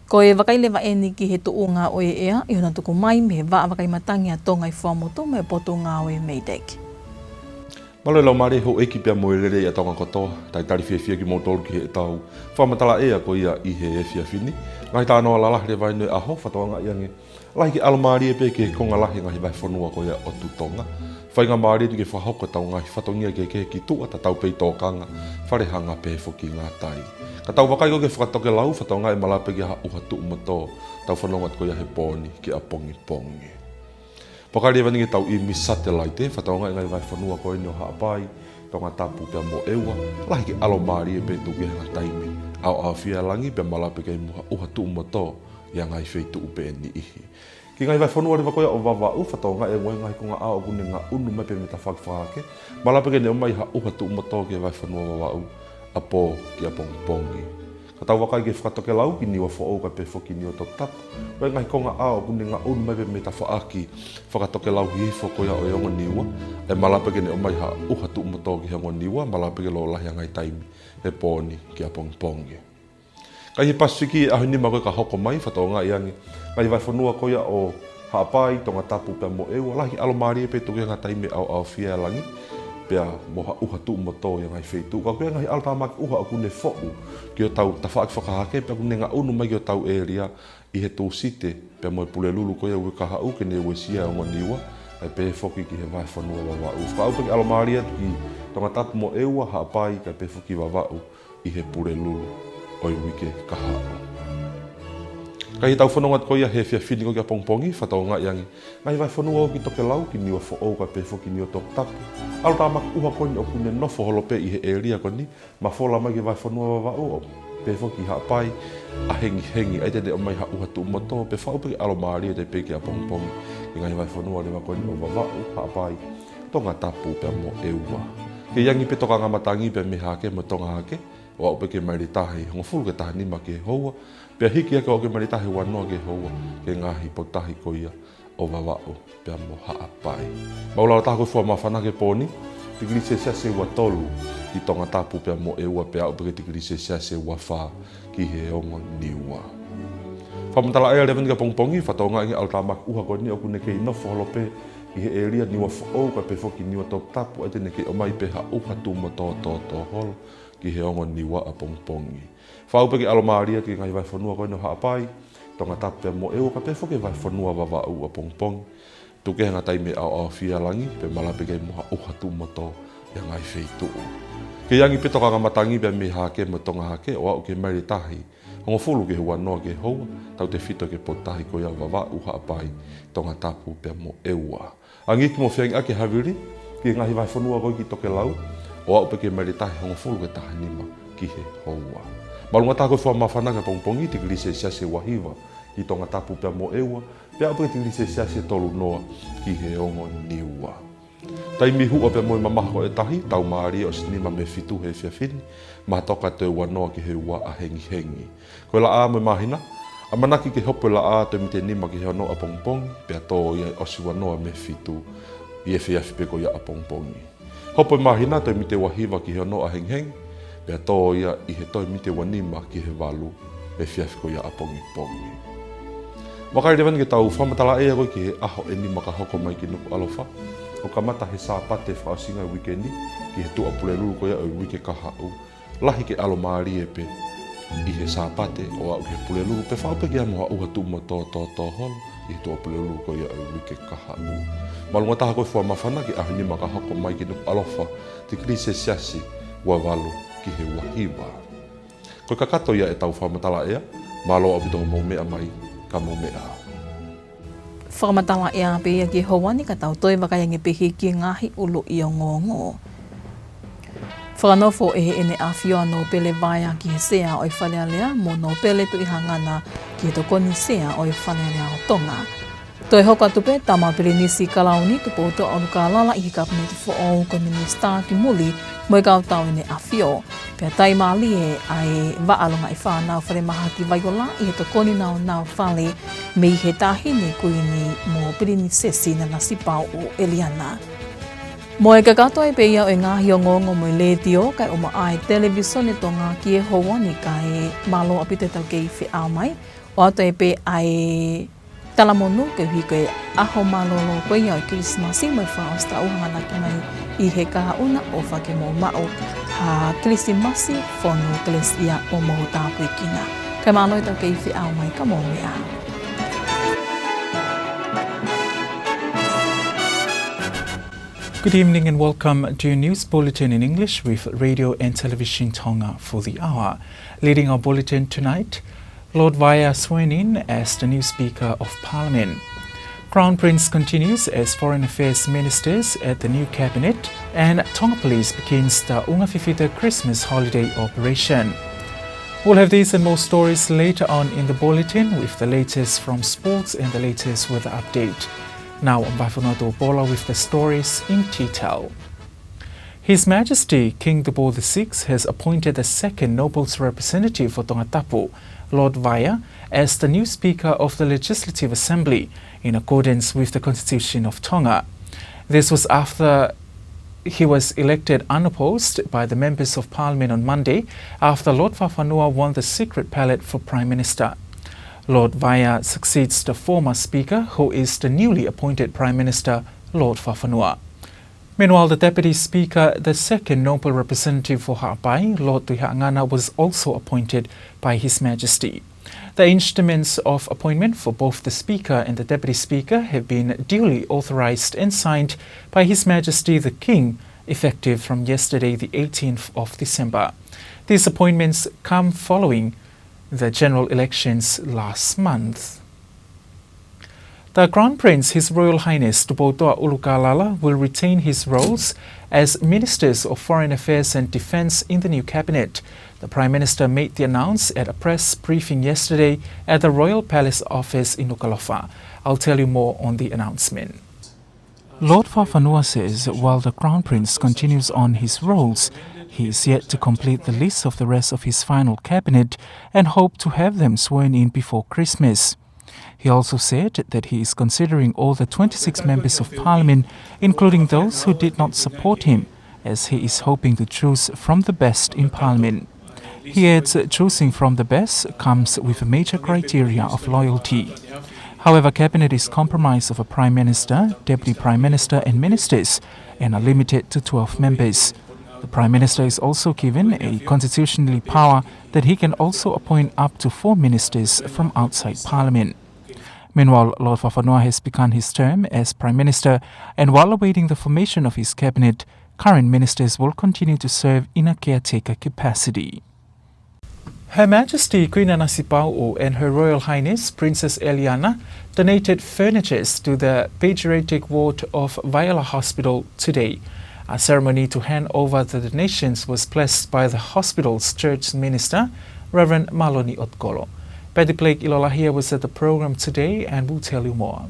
Ko e vakai leva eni ki he tuʻunga ʻo e ʻea ʻi hono tuku mai mei he Vaʻa Vakai Matangi ʻa Tonga ʻi Fuaʻamotu mo e Potungāue MEIDECC. Mālō e laumālie houʻeiki pea mo e lelei ʻa Tonga kotoa, talitali fiefia kimoutolu ki heʻetau fakamatala ʻea ko ia ʻi he efiafi ni. Ngaahi talanoa lalahi leva eni ʻo e ʻaho, fakatokangaʻi ange lahi ke ʻalomālie pē ki he konga lahi e ngaahi vahefonua ko ia ʻo Tuʻi Tonga. Faingamālie atu ke fakahoko ʻetau ngaahi fatongia kehekehe ki tuʻa, tatau pē ʻi tōkanga, fale hanga pehē foki ki ngātai. Ka tau vakai ko ē ki he fakatokelau, fakatokangaʻi ʻe malava pē ke ʻi ai ha ʻuha tuʻumotu ʻetau fononga atu ko ia he pō ni ki ʻapongipongi. Pea ka leva eni ki heʻetau ʻimi satelaite, fakatokangaʻi e ngaahi vahefonua ko eni ʻo Haʻapai, Tongatapu pea mo ʻEua, lahi ke ʻalomālie pē tuku ki he ngaahi taimi ʻaoʻaofia e langi, pea malava pē ke ʻi ai mo ha ʻuha tuʻumotu ʻi he ngaahi feituʻu pē ʻe niʻihi. Ki he ngaahi vahefonua leva ko ia ʻo Vavaʻu, fakatokangaʻi e ngaahi konga ʻao ʻoku ne ngaʻunu mai pē mei he tafaʻaki fakahahake, malava pē ke ne ʻomai ha ʻuha tuʻumotu ki he vahefonua Vavaʻu, ʻapō ki ʻapongipongi. Ka tau vakai ki he fakatokelau ki Niuafoʻou kae pehē foki ki Niuatoputapu, ko e ngaahi konga ʻao ʻoku ne ngaʻunu mai pē mei he tafaʻaki fakatokelau hihifo ko ia ʻo e ongo Niua, ʻe malava pē ke ne ʻomai ha ʻuha tuʻumotu ki he ongo Niua, malava pē ke lōlahi ʻa e ngaahi taimi he pō ni ki ʻapongipongi. Ka ʻi he Pasifiki he ʻaho ʻe nima ko ē ka hoko mai, fakatokangaʻi ange ngaahi vahefonua ko ia ʻo Haʻapai, Tongatapu pea mo ʻEua, lahi ʻalomālie pē tuku ki he ngaahi taimi ʻaoʻaofia e langi, pea mo ha ʻuha tuʻumotu ʻi he ngaahi feituʻu. Ka ko e ngaahi ʻalotāmaki ʻuha ʻoku ne foʻu ki hotau tafaʻaki fakahahake, pea ʻoku ne ngaʻunu mai ki hotau ʻēlia ʻi he Tūsite, pea mo e Pulelulu ko ia uike kahaʻu ke ne uesia e ongo Niua, kae pehē foki ki he vahefonua Vavaʻu. Fakaʻau pē ke ʻalomālie atu ki Tongatapu mo ʻEua, Haʻapai, kae pehē foki ki Vavaʻu ʻi he Pulelulu ʻo e uike kahaʻu. Ka ʻi heʻetau fononga atu ko ia he efiafi ni ko ē ki ʻapongipongi, fakatokangaʻi ange ngaahi vahefonua ʻo e tokelau ki Niuafoʻou kae pehē foki ki Niuatoputapu. ʻAlotāmaki ʻuha ko eni ʻoku ne nofo holo pē ʻi he ʻēlia ko eni, mafola mai ki he vahefonua Vavaʻu, pehē foki ki Haʻapai, ʻa hengihengi, ʻa ia te ne ʻomai ha ʻuha tuʻumotu, pea fakaʻau pē ke ʻalomālie atu pē ki ʻapongipongi ki he ngaahi vahefonua leva ko eni ʻo Vavaʻu, Haʻapai, Tongatapu pea mo ʻEua. Kei angi pē tokanga matangi pea mei Hahake mo Tonga Hahake, ʻo aʻu pē ki he maile tahi hongofulu ki he taha nima ki he houa, pea hiki hake ʻo aʻu ki he maile tahi ua noa ki he houa, ki he ngaahi potutahi ko ia ʻo Vavaʻu pea mo Haʻapai. Mau lalo taha ko e fua māfana ki he pō ni, tikilī selesiasi ʻe ua tolu ki Tongatapu pea mo ʻEua, pea aʻu pē ki he tikilī selesiasi ʻe ua fā ki he ongo Niua. Fakamatala ʻea leva eni ki ʻapongipongi, fakatokangaʻi ange ʻalotāmaki ʻuha ko eni ʻoku ne kei nofo holo pē ʻi he ʻēlia Niuafoʻou kae pehē foki ki Niuatoputapu, ʻa ia te ne kei ʻomai pē ha ʻuha tuʻumotu tōtō holo ki he ongo Niua ʻapongipongi. Fakaʻau pē ke ʻalomālie atu ki he ngaahi vahefonua ko eni ʻo Haʻapai, Tongatapu pea mo ʻEua, kae pehē foki ki he vahefonua Vavaʻu ʻapongipongi. Tuku ki he ngaahi taimi ʻaoʻaofia e langi, pea malava pē ke ʻi ai mo ha ʻuha tuʻumotu ʻi he ngaahi feituʻu. Kei angi pē tokanga matangi pea mei Hahake mo Tonga Hahake, ʻo aʻu ki he maile tahi Hongofulu ki he uanoa ki he houa, tautefito ki he potutahi ko ia Vavaʻu, Haʻapai, Tongatapu pea mo ʻEua. Angiki mo feangiʻaki e havili ki he ngaahi vahefonua ko ē ki tokelau, ʻo aʻu pē ki he maile tahi hongofulu ki he taha nima ki he houa. Māʻolunga taha ko e fuʻu māfana ki he pongipongi, tikilī selesiasi ʻe ua hiva ki Tongatapu pea mo ʻEua, pea aʻu pē ki he tikilī selesiasi ʻe tolu noa ki he ongo Niua. Taimi huʻa pea mo e mamaha ko ē ʻa e tahi, taumālie ʻosi nima mei he fitu he efiafi ni, mahatoka ʻe toe uanoa ki he ua ʻa hengihengi. Ko e laʻā mo e māhina, ʻamanaki ke hopo e laʻā toe mita ʻe nima ki he ono ʻapongipongi, pea tō ia ʻosi uanoa mei he fitu ʻi he efiafi pē ko ia ʻapongipongi. Hopo e māhina toe mita ʻe ua hiva ki he ono ʻa hengihengi, pea tō ia ʻi he toe mita ʻe ua nima ki he valu he efiafi ko ia ʻapongipongi. Vakai leva eni ki heʻetau fakamatala ʻea ko ē ki he ʻaho ʻe nima ka hoko mai ki Nukuʻalofa, ʻo kamata he Sāpate fakaʻosinga e uike ni ki he Tuʻapulelulu ko ia ʻo e uike kahaʻu. Lahi ke ʻalomālie pē ʻi he Sāpate ʻo aʻu ki he Pulelulu, pea faʻu pē ki ai mo ha ʻuha tuʻu mo tōtōtō holo ʻi he Tuʻapulelulu ko ia ʻo e uike kahaʻu. Māʻolunga taha ko e fuʻu māfana ki he ʻaho ʻe nima ka hoko mai ki Nukuʻalofa, tikilī selesiasi ua valu ki he ua hiva. Ko e kakato ia ʻetau fakamatala ʻea, mālō ʻaupito hoʻomou meʻa mai, ka mou meʻa ā. Fakamatala ʻea pē ia ki he houa ni, ka tau toe vakai ange pē ki he ngaahi ʻuluʻi ongoongo. Fakanofo ʻe Heʻene ʻAfio ʻa Nōpele Vaea ki he sea ʻo e Fale Alea, mo Nōpele Tuʻihangana ki he tokoni sea ʻo e Fale Alea ʻo Tonga. Toe hoko atu pē Tama Pilinisi Kalauni Tupoutoʻa ʻUlukalala ʻi he Kapineti foʻou ko e Minisitā ki muli mo e kau tau ʻEne ʻAfio. Pea taimālie ʻa e vaʻa longaʻi fānau falemahaki Vaiola ʻi he tokoni naunau fale mei he Taʻahine Kuini mo Pilinisesi Nanasipauʻu ʻEliana. Mo e kakato ai pē ia ʻo e ngaahi ongoongo mei he Letiō kae ʻumaʻā e Televīsone Tonga ki he houa ni, kae mālō ʻaupito ʻetau kei feʻao mai, ʻoatu ai pē ʻa e talamonū koeʻuhi ko e ʻaho mālōlō ko ia ʻo e Kilisimasi mo e fakaʻosi taʻu hanganaki mai ʻi he kahaʻu na, ʻofa ke mou maʻu ha Kilisimasi fonu kelesiʻia ʻo mou tāpuekina. Kae mālō ʻetau kei feʻao mai, ka mou meʻa ā. Good evening and welcome to your news bulletin in English with Radio and Television Tonga for the hour. Leading our bulletin tonight, Lord Vaea sworn in as the new Speaker of Parliament. Crown Prince continues as Foreign Affairs Ministers at the new cabinet, and Tonga Police begins the ʻUngafifita Christmas holiday operation. We'll have these and more stories later on in the bulletin, with the latest from sports and the latest weather update. Now, I'm Vaifanoa Tupola with the stories in detail. His Majesty King Tupou the Sixth has appointed the second Noble's representative for Tongatapu, Lord Vaea, as the new Speaker of the Legislative Assembly, in accordance with the Constitution of Tonga. This was after he was elected unopposed by the Members of Parliament on Monday, after Lord Fafanua won the secret ballot for Prime Minister. Lord Vaea succeeds the former Speaker, who is the newly appointed Prime Minister, Lord Fafanua. Meanwhile, the Deputy Speaker, the second Noble Representative for Haʻapai, Lord Tuʻihaʻangana, was also appointed by His Majesty. The instruments of appointment for both the Speaker and the Deputy Speaker have been duly authorised and signed by His Majesty the King, effective from yesterday, the eighteenth of December. These appointments come following the general elections last month. The Crown Prince, His Royal Highness Tupoutoʻa ʻUlukalala, will retain his roles as Ministers of Foreign Affairs and Defence in the new cabinet. The Prime Minister made the announce at a press briefing yesterday at the Royal Palace Office in Nukuʻalofa. I'll tell you more on the announcement. Lord Fafanua says while the Crown Prince continues on his roles, he is yet to complete the list of the rest of his final cabinet and hope to have them sworn in before Christmas. He also said that he is considering all the twenty-six members of Parliament, including those who did not support him, as he is hoping to choose from the best in Parliament. He adds, choosing from the best comes with a major criteria of loyalty. However, cabinet is comprised of a Prime Minister, Deputy Prime Minister and ministers, and are limited to twelve members. The Prime Minister is also given a constitutionally power that he can also appoint up to four ministers from outside Parliament. Meanwhile, Lord Fafanua has begun his term as Prime Minister, and while awaiting the formation of his cabinet, current ministers will continue to serve in a caretaker capacity. Her Majesty Queen Nanasipauʻu and Her Royal Highness Princess Eliana donated furnitures to the pediatric ward of Vaiola Hospital today. A ceremony to hand over the donations was blessed by the hospital's church minister, Reverend Maloni Otukolo. Patty Blake Ilolahia was at the program today and will tell you more.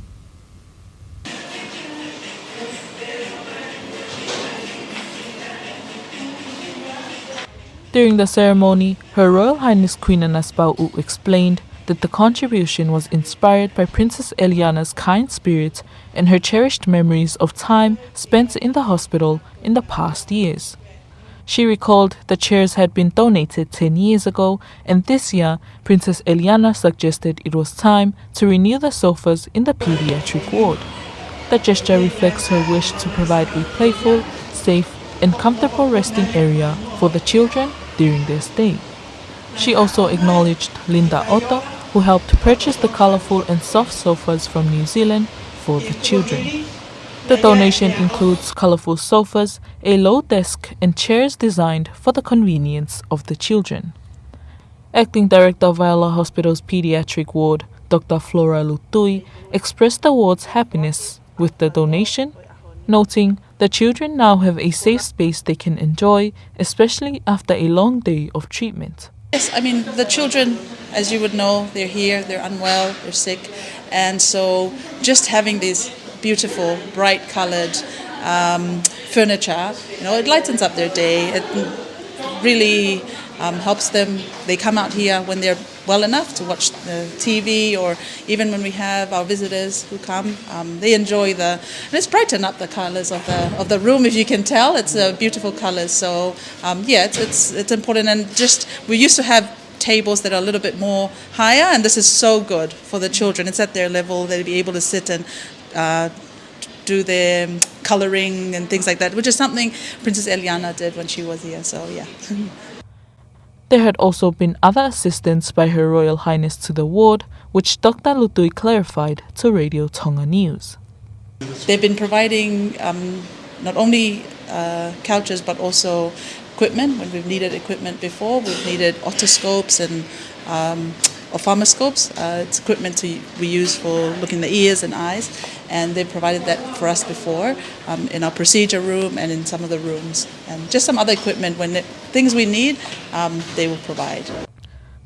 During the ceremony, Her Royal Highness Queen Nanasipauʻu explained that the contribution was inspired by Princess Eliana's kind spirit and her cherished memories of time spent in the hospital in the past years. She recalled the chairs had been donated ten years ago, and this year, Princess Eliana suggested it was time to renew the sofas in the pediatric ward. The gesture reflects her wish to provide a playful, safe, and comfortable resting area for the children during their stay. She also acknowledged Linda Otto, who helped purchase the colorful and soft sofas from New Zealand for the children. The donation includes colorful sofas, a low desk, and chairs designed for the convenience of the children. Acting Director of Vaiola Hospital's Pediatric Ward, Doctor Flora Lutui, expressed the ward's happiness with the donation, noting the children now have a safe space they can enjoy, especially after a long day of treatment. Yes, I mean, the children, as you would know, they're here, they're unwell, they're sick, and so just having these beautiful, bright-colored, um, furniture, you know, it lightens up their day. It really, um, helps them. They come out here when they're well enough to watch the T V, or even when we have our visitors who come, um, they enjoy the, and it's brightened up the colors of the, of the room. If you can tell, it's a beautiful color. So, um, yeah, it's, it's, it's important. And just, we used to have tables that are a little bit more higher, and this is so good for the children. It's at their level. They'll be able to sit and, uh, do their coloring and things like that, which is something Princess Eliana did when she was here. So, yeah. There had also been other assistance by Her Royal Highness to the ward, which Doctor Lutui clarified to Radio Tonga News. They've been providing, um, not only, uh, couches, but also equipment. When we've needed equipment before, we've needed otoscopes and, um, ophthalmoscopes. Uh, it's equipment to, we use for looking the ears and eyes, and they've provided that for us before, um, in our procedure room and in some of the rooms. And just some other equipment, when it, things we need, um, they will provide.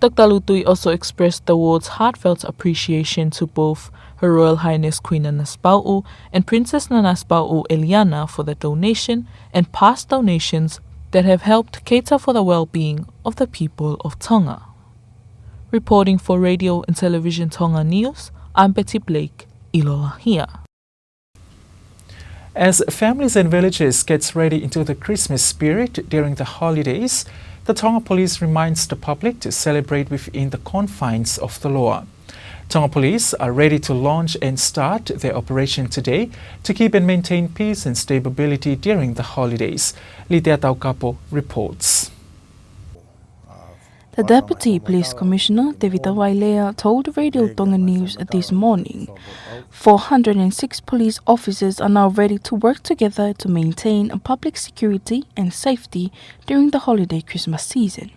Doctor Lutui also expressed the ward's heartfelt appreciation to both Her Royal Highness Queen Nanasipauʻu and Princess Nanasipauʻu Eliana for the donation and past donations that have helped cater for the well-being of the people of Tonga. Reporting for Radio and Television Tonga News, I'm Betty Blake, Ilolahia. As families and villages gets ready into the Christmas spirit during the holidays, the Tonga Police reminds the public to celebrate within the confines of the law. Tonga Police are ready to launch and start their operation today to keep and maintain peace and stability during the holidays. Litea Taukapo reports. The Deputy Police Commissioner, Tevita Vailea, told Radio Tonga News this morning, four hundred and six police officers are now ready to work together to maintain public security and safety during the holiday Christmas season.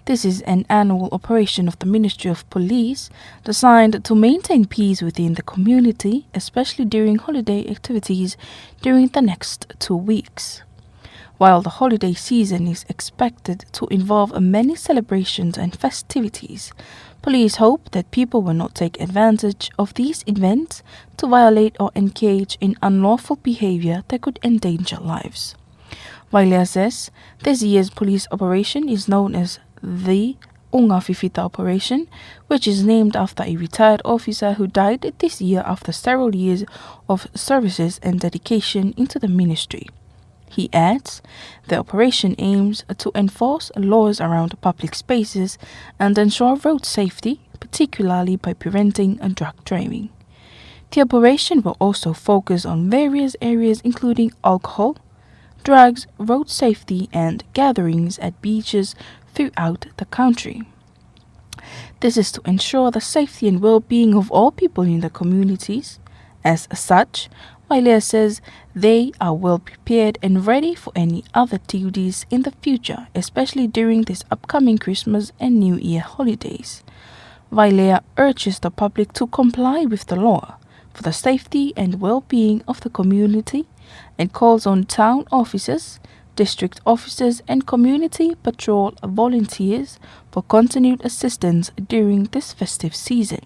This is an annual operation of the Ministry of Police designed to maintain peace within the community, especially during holiday activities during the next two weeks. While the holiday season is expected to involve many celebrations and festivities, police hope that people will not take advantage of these events to violate or engage in unlawful behavior that could endanger lives. Vailea says this year's police operation is known as the Unga Fifita Operation, which is named after a retired officer who died this year after several years of services and dedication into the ministry. He adds, the operation aims to enforce laws around public spaces and ensure road safety, particularly by preventing drunk driving. The operation will also focus on various areas including alcohol, drugs, road safety, and gatherings at beaches throughout the country. This is to ensure the safety and well-being of all people in the communities. As such, Vailea says they are well prepared and ready for any other duties in the future, especially during this upcoming Christmas and New Year holidays. Vailea urges the public to comply with the law for the safety and well-being of the community and calls on town officers, district officers and community patrol volunteers for continued assistance during this festive season.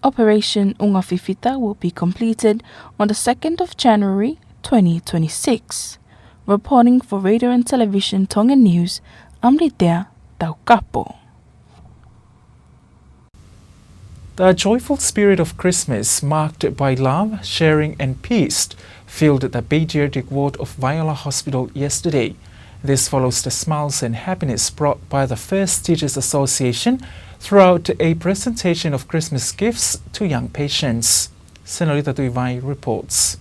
Operation Unga Fifita will be completed on the second of January twenty twenty-six. Reporting for Radio and Television Tonga News, I'm Litea Taukapo. The joyful spirit of Christmas, marked by love, sharing and peace, filled the pediatric ward of Vaiola Hospital yesterday. This follows the smiles and happiness brought by the First Teachers Association throughout a presentation of Christmas gifts to young patients. Senolita Tuivai reports.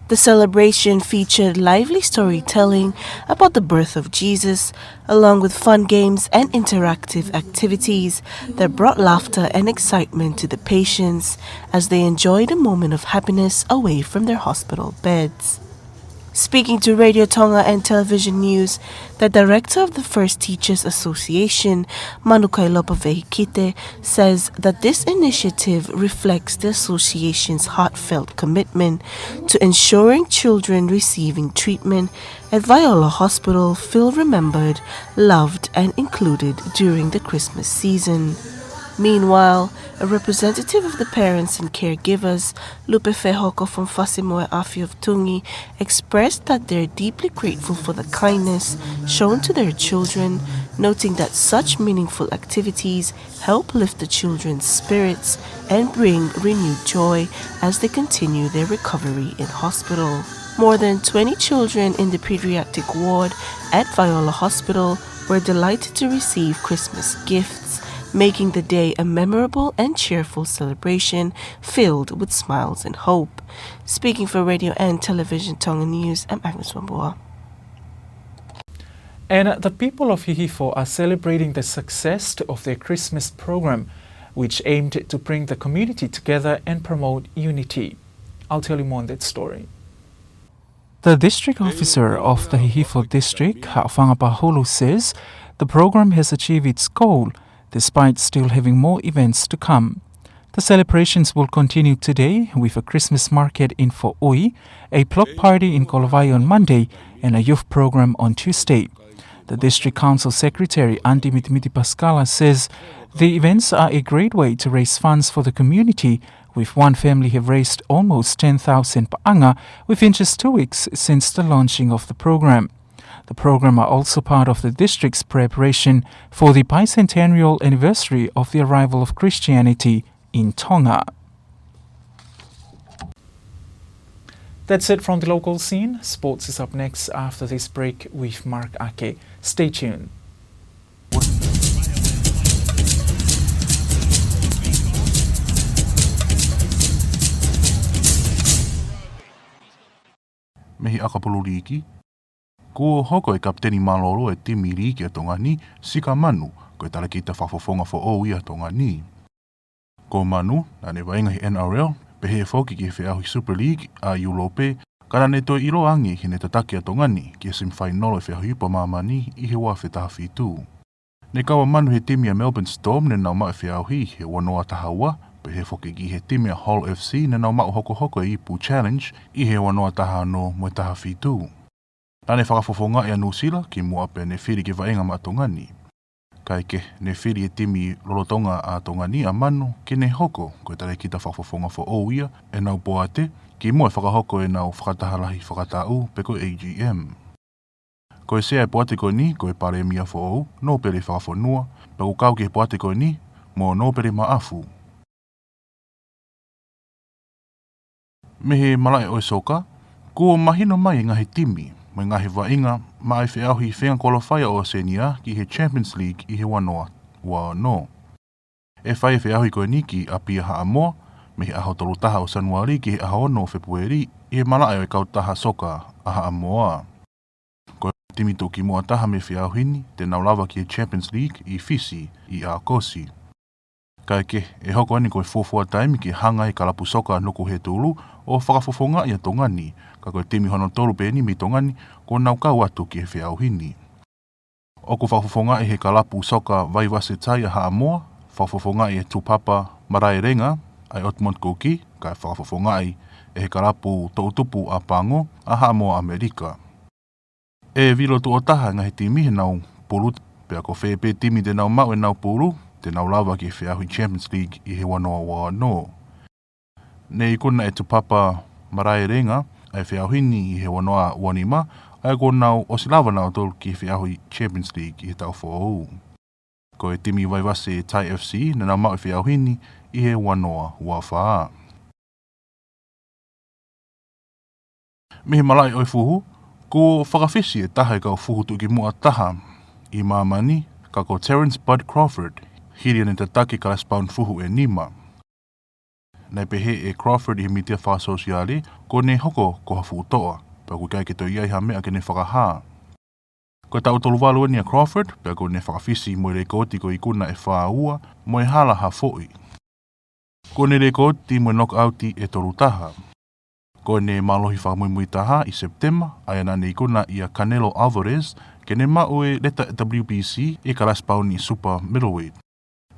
The celebration featured lively storytelling about the birth of Jesus, along with fun games and interactive activities that brought laughter and excitement to the patients as they enjoyed a moment of happiness away from their hospital beds. Speaking to Radio Tonga and Television News, the director of the First Teachers Association, Manukailopa Vehikite, says that this initiative reflects the association's heartfelt commitment to ensuring children receiving treatment at Vaiola Hospital feel remembered, loved, and included during the Christmas season. Meanwhile, a representative of the parents and caregivers, Lupe Fehoko from Fasi Moe Afi of Tungi, expressed that they're deeply grateful for the kindness shown to their children, noting that such meaningful activities help lift the children's spirits and bring renewed joy as they continue their recovery in hospital. More than twenty children in the pediatric ward at Vaiola Hospital were delighted to receive Christmas gifts, making the day a memorable and cheerful celebration filled with smiles and hope. Speaking for Radio and Television Tonga News, I'm Agnes Wambua. And the people of Hihifo are celebrating the success of their Christmas program, which aimed to bring the community together and promote unity. I'll tell you more on that story. The district officer of the Hihifo district, Haʻofanga Pahulu, says the program has achieved its goal despite still having more events to come. The celebrations will continue today with a Christmas market in Foʻui, a block party in Kolovai on Monday, and a youth program on Tuesday. The district council secretary, Anti Mitimiti Paskala, says the events are a great way to raise funds for the community, with one family have raised almost ten thousand paʻanga within just two weeks since the launching of the program. The program are also part of the district's preparation for the bicentennial anniversary of the arrival of Christianity in Tonga. That's it from the local scene. Sports is up next after this break with Mark Ake. Stay tuned. Mei he ʻakapulu liiki. Kuo hoko e kapiteni mālōlō e timi liiki ʻa Tonga ni, Sika Manu, ko e talēkita fakafofonga foʻou ia ʻa Tonga ni. Ko Manu, naʻa ne vaʻinga he N R L, pehē foki ki he feʻauhi Super League ʻa ʻIulope, ka naʻa ne toe ʻiloa ange heʻene tataki ʻa Tonga ni ki he semifainolo e feʻauhi ʻa māmani ʻi he ua afe taha fitu. Ne kau ʻa Manu he timi ʻa Melbourne Storm ne nau maʻu e feʻauhi he ua noa taha ua, pehē foki ki he timi ʻa Hull F C ne nau maʻu hokohoko e ipu Challenge ʻi he ua noa taha ono mo e taha fitu. Naʻa ne fakafofongaʻi ʻa Nuʻusila kimuʻa pea ne fili ke vaʻinga maʻa Tonga ni. Kaekehe, ne fili e timi lolotonga ʻa Tonga ni ʻa Manu ke ne hoko ko e talēkita fakafofonga foʻou ia ʻenau poate, kimuʻa e fakahoko ʻenau fakataha lahi fakataʻu pe ko e A G M. Ko e sea e poate ko eni ko e Palēmia foʻou, Nōpele Fakafonua, pea ʻoku kau ki he poate ko eni mo Nōpele Maʻafu. Mei he malaʻe ʻo e soka, kuo mahino mai e ngaahi timi mo e ngaahi vaʻinga maʻa e feʻauhi feinga kolofai ʻa ʻOsēnia ki he Champions League ʻi he ua noa ua ono. ʻE fai e feʻauhi ko eni ki ʻApia Haʻamoa, mei he ʻaho tolu taha ʻo Sānuali ki he ʻaho ono ʻo Fēpueli, ʻi he malaʻe ʻo e kautaha soka ʻa Haʻamoa. Ko e timi tuʻukimuʻa taha mei he feʻauhi ni, te nau lava ki he Champions League ʻi Fisi ʻi ʻAokosi. Kae kehe, ʻe hoko eni ko e fuofua taimi ke hanga ʻe he kalapu soka Nukuhetulu ʻo fakafofongaʻi ʻa Tonga ni, ka ko e timi hono tolu pē eni mei Tonga ni kuo nau kau atu ki he feʻauhi ni. ʻOku fakafofongaʻi ʻe he kalapu soka Vaivase Tai ʻa Haʻamoa, fakafofongaʻi ʻe Tupapa Maraerenga ʻa e Otmont Kuki, kae fakafofongaʻi ʻe he kalapu toʻutupu ʻa Pango ʻa Haʻamoa ʻAmelika. ʻE vilo tuʻo taha e ngaahi timi heʻenau pulu, pea ko fē pē timi te nau maʻu ʻenau pulu, te nau lava ki he feʻauhi Champions League ʻi he ua noa ua ono. Ne ikuna ʻe Tupapa Maraerenga ʻa e feʻauhi ni ʻi he ua noa ua nima, ʻa ia kuo nau ʻosi lava nautolu ki he feʻauhi Champions League ʻi he taʻu foʻou. Ko e timi Vaivase Tai F C, naʻa nau maʻu e feʻauhi ni ʻi he ua noa ua fā. Mei he malaʻe ʻo e fuhu, kuo fakafisi e taha e kau fuhu tuʻukimuʻa taha ʻi māmani, ka ko Terence Bud Crawford, hili ʻene tataki e kalasi pauni fuhu ʻe nima. Naʻe pehē ʻe Crawford ʻi he mītia fakasōsiale, kuo ne hoko ko ha fuʻu toʻa, pea ʻoku ʻikai ke toe ʻi ai ha meʻa ke ne fakahā. Ko e taʻu tolu valu eni ʻa Crawford, pea kuo ne fakafisi mo e lekooti ko e ikuna ʻe fā ua, mo e hala ha foʻi. Kuo ne lekooti mo e nokauti ʻe tolu taha. Ko ʻene mālohi fakamuimui taha ʻi Sepitema, ʻa ia naʻa ne ikuna ʻia Canelo Alvarez, ke ne maʻu e leta W B C ʻi he kalasi pauni super middleweight.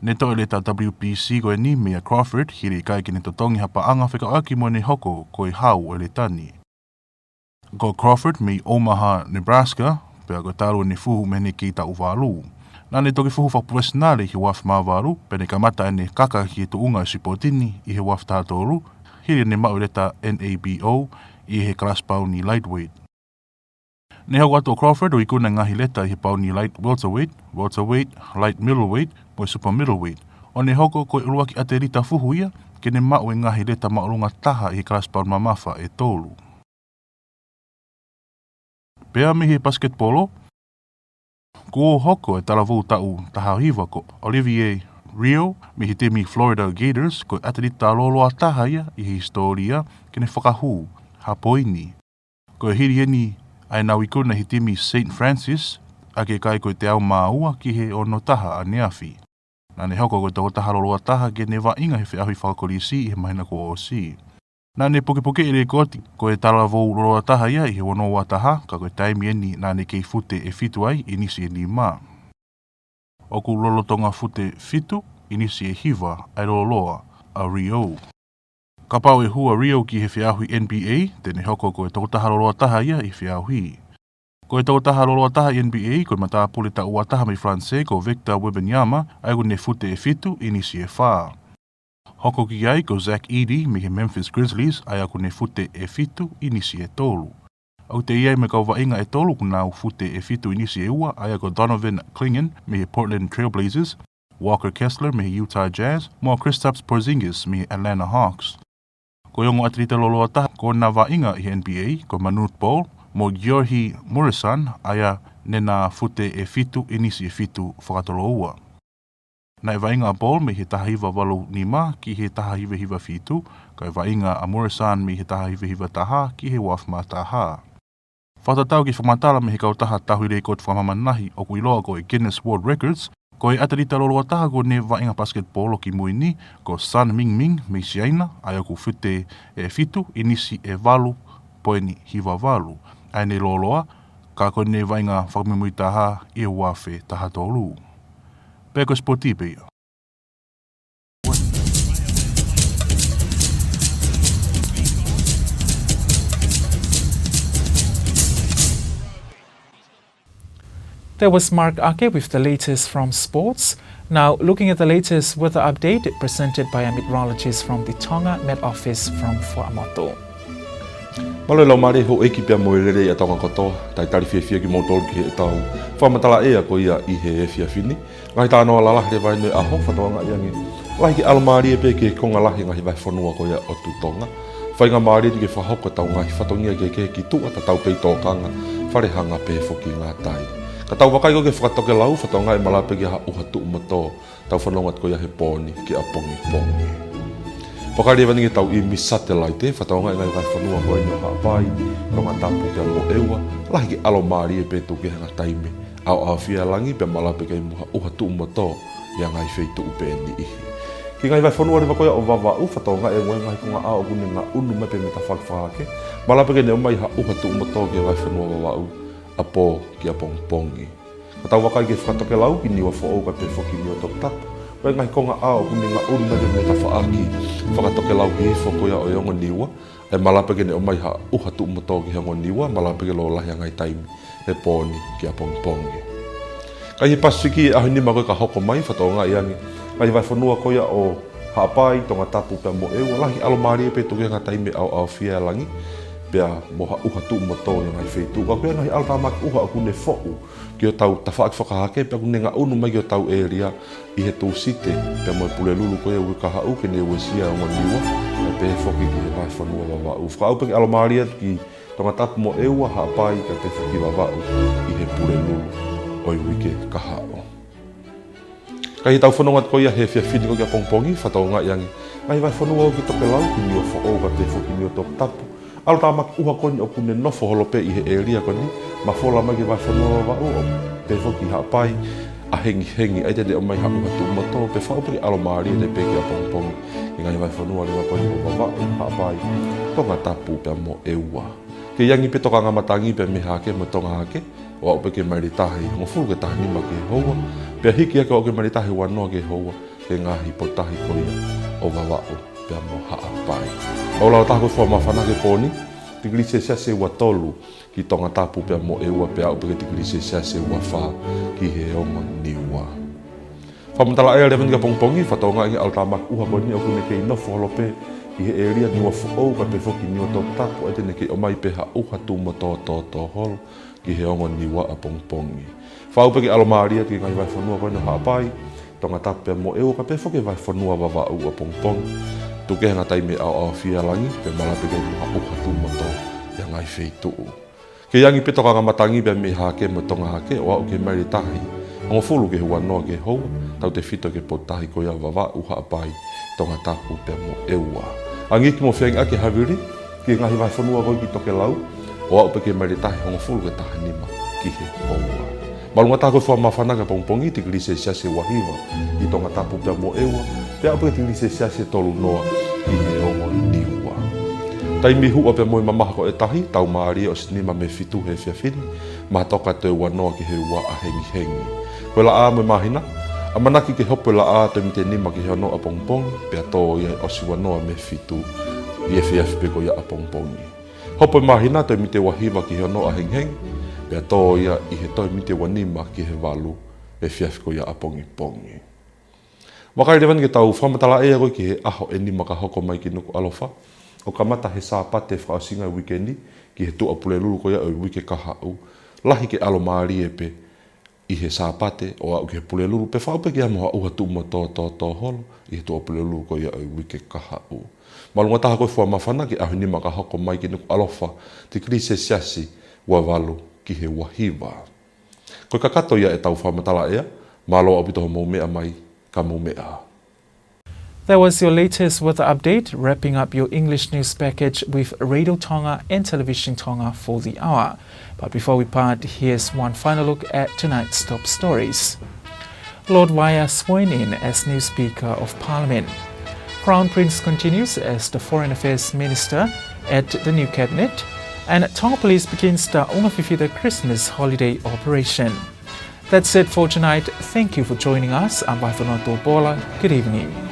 Ne toʻo e leta W B C ko eni meia Crawford, hili ʻikai ke ne totongi ha paʻanga fekauʻaki mo ʻene hoko ko e hau ʻo e leta ni. Ko Crawford mei Omaha, Nebraska, pea ko e talu ʻene fuhu mei heʻene kei taʻu valu. Naʻa ne toki fuhu fakapulesinale ʻi he ua afe mā valu, pea ne kamata ʻene kaka ki he tuʻunga ʻo e sipoti ni ʻi he ua afe taha tolu, hili ʻene maʻu e leta N A B O ʻi he kalasi pauni lightweight. Ne hoko atu ʻa Crawford ʻo ikuna e ngaahi leta ʻi he pauni light welterweight, welterweight, light middleweight, mo e super middleweight, ʻo ne hoko ko e ʻuluaki ʻatelita fuhu ia ke ne maʻu e ngaahi leta māʻolunga taha ʻi he kalasi pauni mamafa ʻe tolu. Pea mei he pasiketipolo, kuo hoko e talavou taʻu taha hiva ko Olivier Rio mei he timi Florida Gators ko e ʻatelita lōloa taha ia ʻi he hisitōlia ke ne fakahū ha poini. Ko e hili eni ʻa ʻenau ikuna ʻi he timi Saint Francis, ʻa ia ʻoku ʻikai ko e teau mā ua ki he ono taha ʻaneafi. Naʻa ne hoko ko e tokotaha lōloa taha ke ne vaʻinga he feʻauhi fakakolisi ʻi he māhina kuo ʻosi. Naʻa ne pukepuke e lekooti ko e talavou lōloa taha ia ʻi he ua noa ua taha, ka ko e taimi eni naʻa ne kei fute ʻe fitu ai ʻinisi ʻe nima. ʻOku lolotonga fute fitu ʻinisi ʻe hiva ʻa e lōloa ʻa Rio. Kapau ʻe hū ʻa Rio ki he feʻauhi N B A, te ne hoko ko e tokotaha lōloa taha ia ʻi he feʻauhi. Ko e tokotaha lōloa taha ʻi N B A, ko e matāpule taʻu ua taha mei Falanisē, ko Victor Wembanyama, ʻa ia ʻoku ne fute ʻe fitu ʻinisi ʻe fā. Hoko ki ai ko Zach Edey mei he Memphis Grizzlies, ʻa ia ʻoku ne fute ʻe fitu ʻinisi ʻe tolu. ʻOku toe ʻi ai mo e kau vaʻinga ʻe tolu ʻoku nau fute ʻe fitu ʻinisi ʻe ua, ʻa ia ko Donovan Clingan mei he Portland Trail Blazers, Walker Kessler mei he Utah Jazz, mo Kristaps Porzingis mei he Atlanta Hawks. Ko e ongo ʻatelita lōloa taha kuo na vaʻinga ʻi he N B A, ko Manute Bol mo Georges Muresan, ʻa ia ne na fute ʻe fitu ʻinisi ʻe fitu fakatoloua. Naʻe vaʻinga ʻa Bol mei he taha hiva valu nima ki he taha hiva hiva fitu, kae vaʻinga ʻa Muresan mei he taha hiva hiva taha ki he ua afe mā taha. Fakatatau ki he fakamatala mei he kautaha tauhi lekooti fakamāmani lahi ʻoku ʻiloa ko e Guinness World Records, ko e ʻatelita lōloa taha kuo ne vaʻinga pasiketipolo kimui ni, ko Sun Mingming mei Siaina, ʻa ia ʻoku fute ʻe fitu ʻinisi ʻe valu poini hiva valu ʻa ʻene lōloa, ka ko ʻene vaʻinga fakamuimui taha ʻi he ua afe taha tolu. Pea ko e sipoti pē ia. That was Mark Ake with the latest from sports. Now, looking at the latest weather update presented by our meteorologist from the Tonga Met Office from Fuaʻamotu. Mālō e laumālie houʻeiki pea mo e lelei ʻa Tonga kotoa, talitali fiefia kimoutolu ki heʻetau fakamatala ʻea ko ia ʻi he efiafi ni. Ngaahi talanoa lalahi leva ʻi he ʻaho, fakatokangaʻi ange lahi ke ʻalomālie pē ki he konga lahi e ngaahi vahefonua ko ia ʻo Tuʻi Tonga. Faingamālie ni ke fakahoko ʻetau ngaahi fatongia kehekehe ki tuʻa, tatau pē ʻi tōkanga, fale hanga pē foki ngātai. Ka tau vakai ko ē ki he fakatokelau, fakatokangaʻi ʻe malava pē ke ʻi ai ha ʻuha tuʻu mo tō, tau fanongo atu ko ia he pō ni ki ʻapongipongi. Pea ʻoku ʻi ai leva eni ʻetau ʻimi satelaite, fakatokangaʻi e ngaahi vahefonua ko eni ʻo Haʻapai, Tongatapu pea mo ʻEua, lahi ke ʻalomālie pē tuku kehe ʻa e ngaahi taimi, ʻaoʻaofia e langi pea malava pē ke ʻi ai mo ha ʻuha tuʻu mo tō ʻi ha ngaahi feituʻu pē ʻe niʻihi. Ki he ngaahi vahefonua leva ko ia ʻo Vavaʻu, fakatokangaʻi ange ʻa e ngaahi konga ʻao ʻoku ne ngaʻunu mai pē mei he tafaʻaki fakahahake, malava pē ke ne ʻomai ha ʻuha tuʻu motuʻa ki he vahefonua Vavaʻu, ʻapo ki ʻapongipongi. Ka tau vakai ki he fakatokelau ki Niuafoʻou kae pehē foki ki Niuatoputapu, ʻa e ngaahi konga ʻao ʻoku ne ngaʻunu mai pē mei he tafaʻaki fakatokelau ki he hifo ko ia ʻo e ongo Niua, ʻe malava pē ke ne ʻomai ha ʻuha tuʻu motuʻa ki he ongo Niua, malava pē ke lōlahi ʻa e ngaahi taimi he pō ni ki ʻapongipongi. Ka ʻi he Pasifiki ʻi he ʻaho nima ko ē ka hoko mai, fakatokangaʻi ange ʻa e ngaahi vahefonua ko ia ʻo Haʻapai, Tongatapu pea mo ʻEua, lahi ʻalomālie pē, tuku kehe ha ngaahi taimi ʻaoʻaofia e langi, pea mo ha ʻuha tuʻu motuʻa ʻi he ngaahi feituʻu. Ka ko e ngaahi ʻalotāmaki ʻuha ʻoku ne foʻu ki hotau tafaʻaki fakahahake, pea ʻoku ne ngaʻunu mai ki hotau ʻēlia ʻi he Tūsite pea mo e Pulelulu ko ia ʻo e uike kahaʻu ke ne uesia e ongo Niua, kae pehē foki ki he vahefonua Vavaʻu. Fakaaʻu pē ke ʻalomālie atu ki Tongatapu mo ʻEua, Haʻapai, kae pehē foki ki Vavaʻu ʻi he Pulelulu ʻo e uike kahaʻu. Ka ʻi heʻetau fononga ko ia he efiafi ni ko ē ki ʻapongipongi, fakatokangaʻi ange ʻa e ngaahi vahefonua ʻoku ki tokelau, ki Niuafoʻou kae pehē foki ki Niuatoputapu, ʻalotāmaki ʻuha ko eni ʻoku ne nofo holo pē ʻi he ʻēlia ko eni, mafola mai ki he vahefonua Vavaʻu, ʻo pehē foki ki Haʻapai, ʻa hengihengi, ʻa ia te ne ʻomai ha ʻuha tuʻu motuʻa, pea fakaaʻu pē ke ʻalomālie atu pē ki ʻapongipongi ʻa e ngaahi vahefonua leva ko eni ʻo Vavaʻu, Haʻapai, Tongatapu pea mo ʻEua. Kei angi pē tokanga matangi pea mei Hahake mo Tonga Hahake, ʻo aʻu pē ki he maile tahi hongofulu ki he taha nima ki he houa, pea hiki hake ʻo aʻu ki he maile tahi uanoa ki he houa, ki he ngaahi potutahi ko ia ʻo Vavaʻu pea mo Haʻapai. Pau lalo taha ko e fuʻu māfana ki he pō ni, tikilī selesiasi ʻe ua tolu ki Tongatapu pea mo ʻEua, pea aʻu pē ki he tikilī selesiasi ʻe ua fā ki he ongo Niua. Fakamatala ʻea leva eni ki ʻapongipongi, fakatokangaʻi ange ʻalotāmaki ʻuha ko eni ʻoku ne kei nofo holo pē ʻi he ʻēlia Niuafoʻou kae pehē foki ki Niuatoputapu, ʻa ia te ne kei ʻomai pē ha ʻuha tuʻu motuʻa tōtō holo ki he ongo Niua ʻapongipongi. Fakaaʻu pē ke ʻalomālie atu ki he ngaahi vahefonua ko eni ʻo Haʻapai, Tongatapu pea mo ʻEua, kae pehē foki ki he vahefonua Vavaʻu ʻapongipongi, tuku kehe ha ngaahi taimi ʻaoʻaofia e langi, pea malava pē ke ʻomai ha ʻuha tuʻu motuʻa ʻi he ngaahi feituʻu. Kei angi pē tokanga matangi pea mei Hahake mo Tonga Hahake, ʻo aʻu ki he maile tahi hongofulu ki he uanoa ki he houa, tautefito ki he potutahi ko ia ʻo Vavaʻu, Haʻapai, Tongatapu pea mo ʻEua. Angi ki mo feangi ʻaki e havili ki he ngaahi vahefonua ko ē ki tokelau, ʻo aʻu pē ki he maile tahi hongofulu ki he taha nima ki he houa. Māʻolunga taha ko e fuʻu māfana ki ʻapongipongi, tikilī selesiasi ʻe ua hiva ki Tongatapu pea mo ʻEua, pea aʻu pē ki he tikilī selesiasi ʻe tolu noa ki he ongo Niua. Taimi huʻa pea mo e mamaha ko e tahi, taumālie ʻosi nima mei he fitu he efiafi ni, mahatoka toe uanoa ki he ua ʻa hengihengi. Ko e laʻā mo e māhina, ʻamanaki ke hopo e laʻā toe mita ʻe nima ki he ono ʻapongipongi, pea tō ia ʻosi uanoa mei he fitu ʻi he efiafi pē ko ia ʻapongipongi. Hopo e māhina toe mita ʻe ua hiva ki he ono ʻa hengihengi, pea tō ia ʻi he toe mita ʻe ua nima ki he valu he efiafi ko ia ʻapongipongi. Vakai leva eni ki heʻetau fakamatala ʻea ko ē ki he ʻaho ʻe nima ka hoko mai ki Nukuʻalofa, ʻo kamata he Sāpate fakaʻosinga e uike ni ki he Tuʻapulelulu ko ia ʻo e uike kahaʻu, lahi ke ʻalomālie pē ʻi he Sāpate ʻo aʻu ki he Pulelulu, pea fakaaʻu pē ke ʻomai ha ʻuha tuʻu motuʻa tōtō holo ʻi he Tuʻapulelulu ko ia ʻo e uike kahaʻu. Māʻolunga taha ko e fuʻu māfana ki he ʻaho ʻe nima ka hoko mai ki Nukuʻalofa, tikilī selesiasi ua valu ki he ua hiva. Ko e kakato ia ʻetau fakamatala ʻea, mālō ʻaupito hoʻomou meʻa mai, ka mou meʻa ā. That was your latest weather update, wrapping up your English news package with Radio Tonga and Television Tonga for the hour. But before we part, here's one final look at tonight's top stories. Lord Vaea sworn in as new Speaker of Parliament. Crown Prince continues as the Foreign Affairs Minister at the new cabinet. And Tonga Police begins the ʻUngafifita Christmas holiday operation. That's it for tonight. Thank you for joining us. I'm Vaifanoa Topola. Good evening.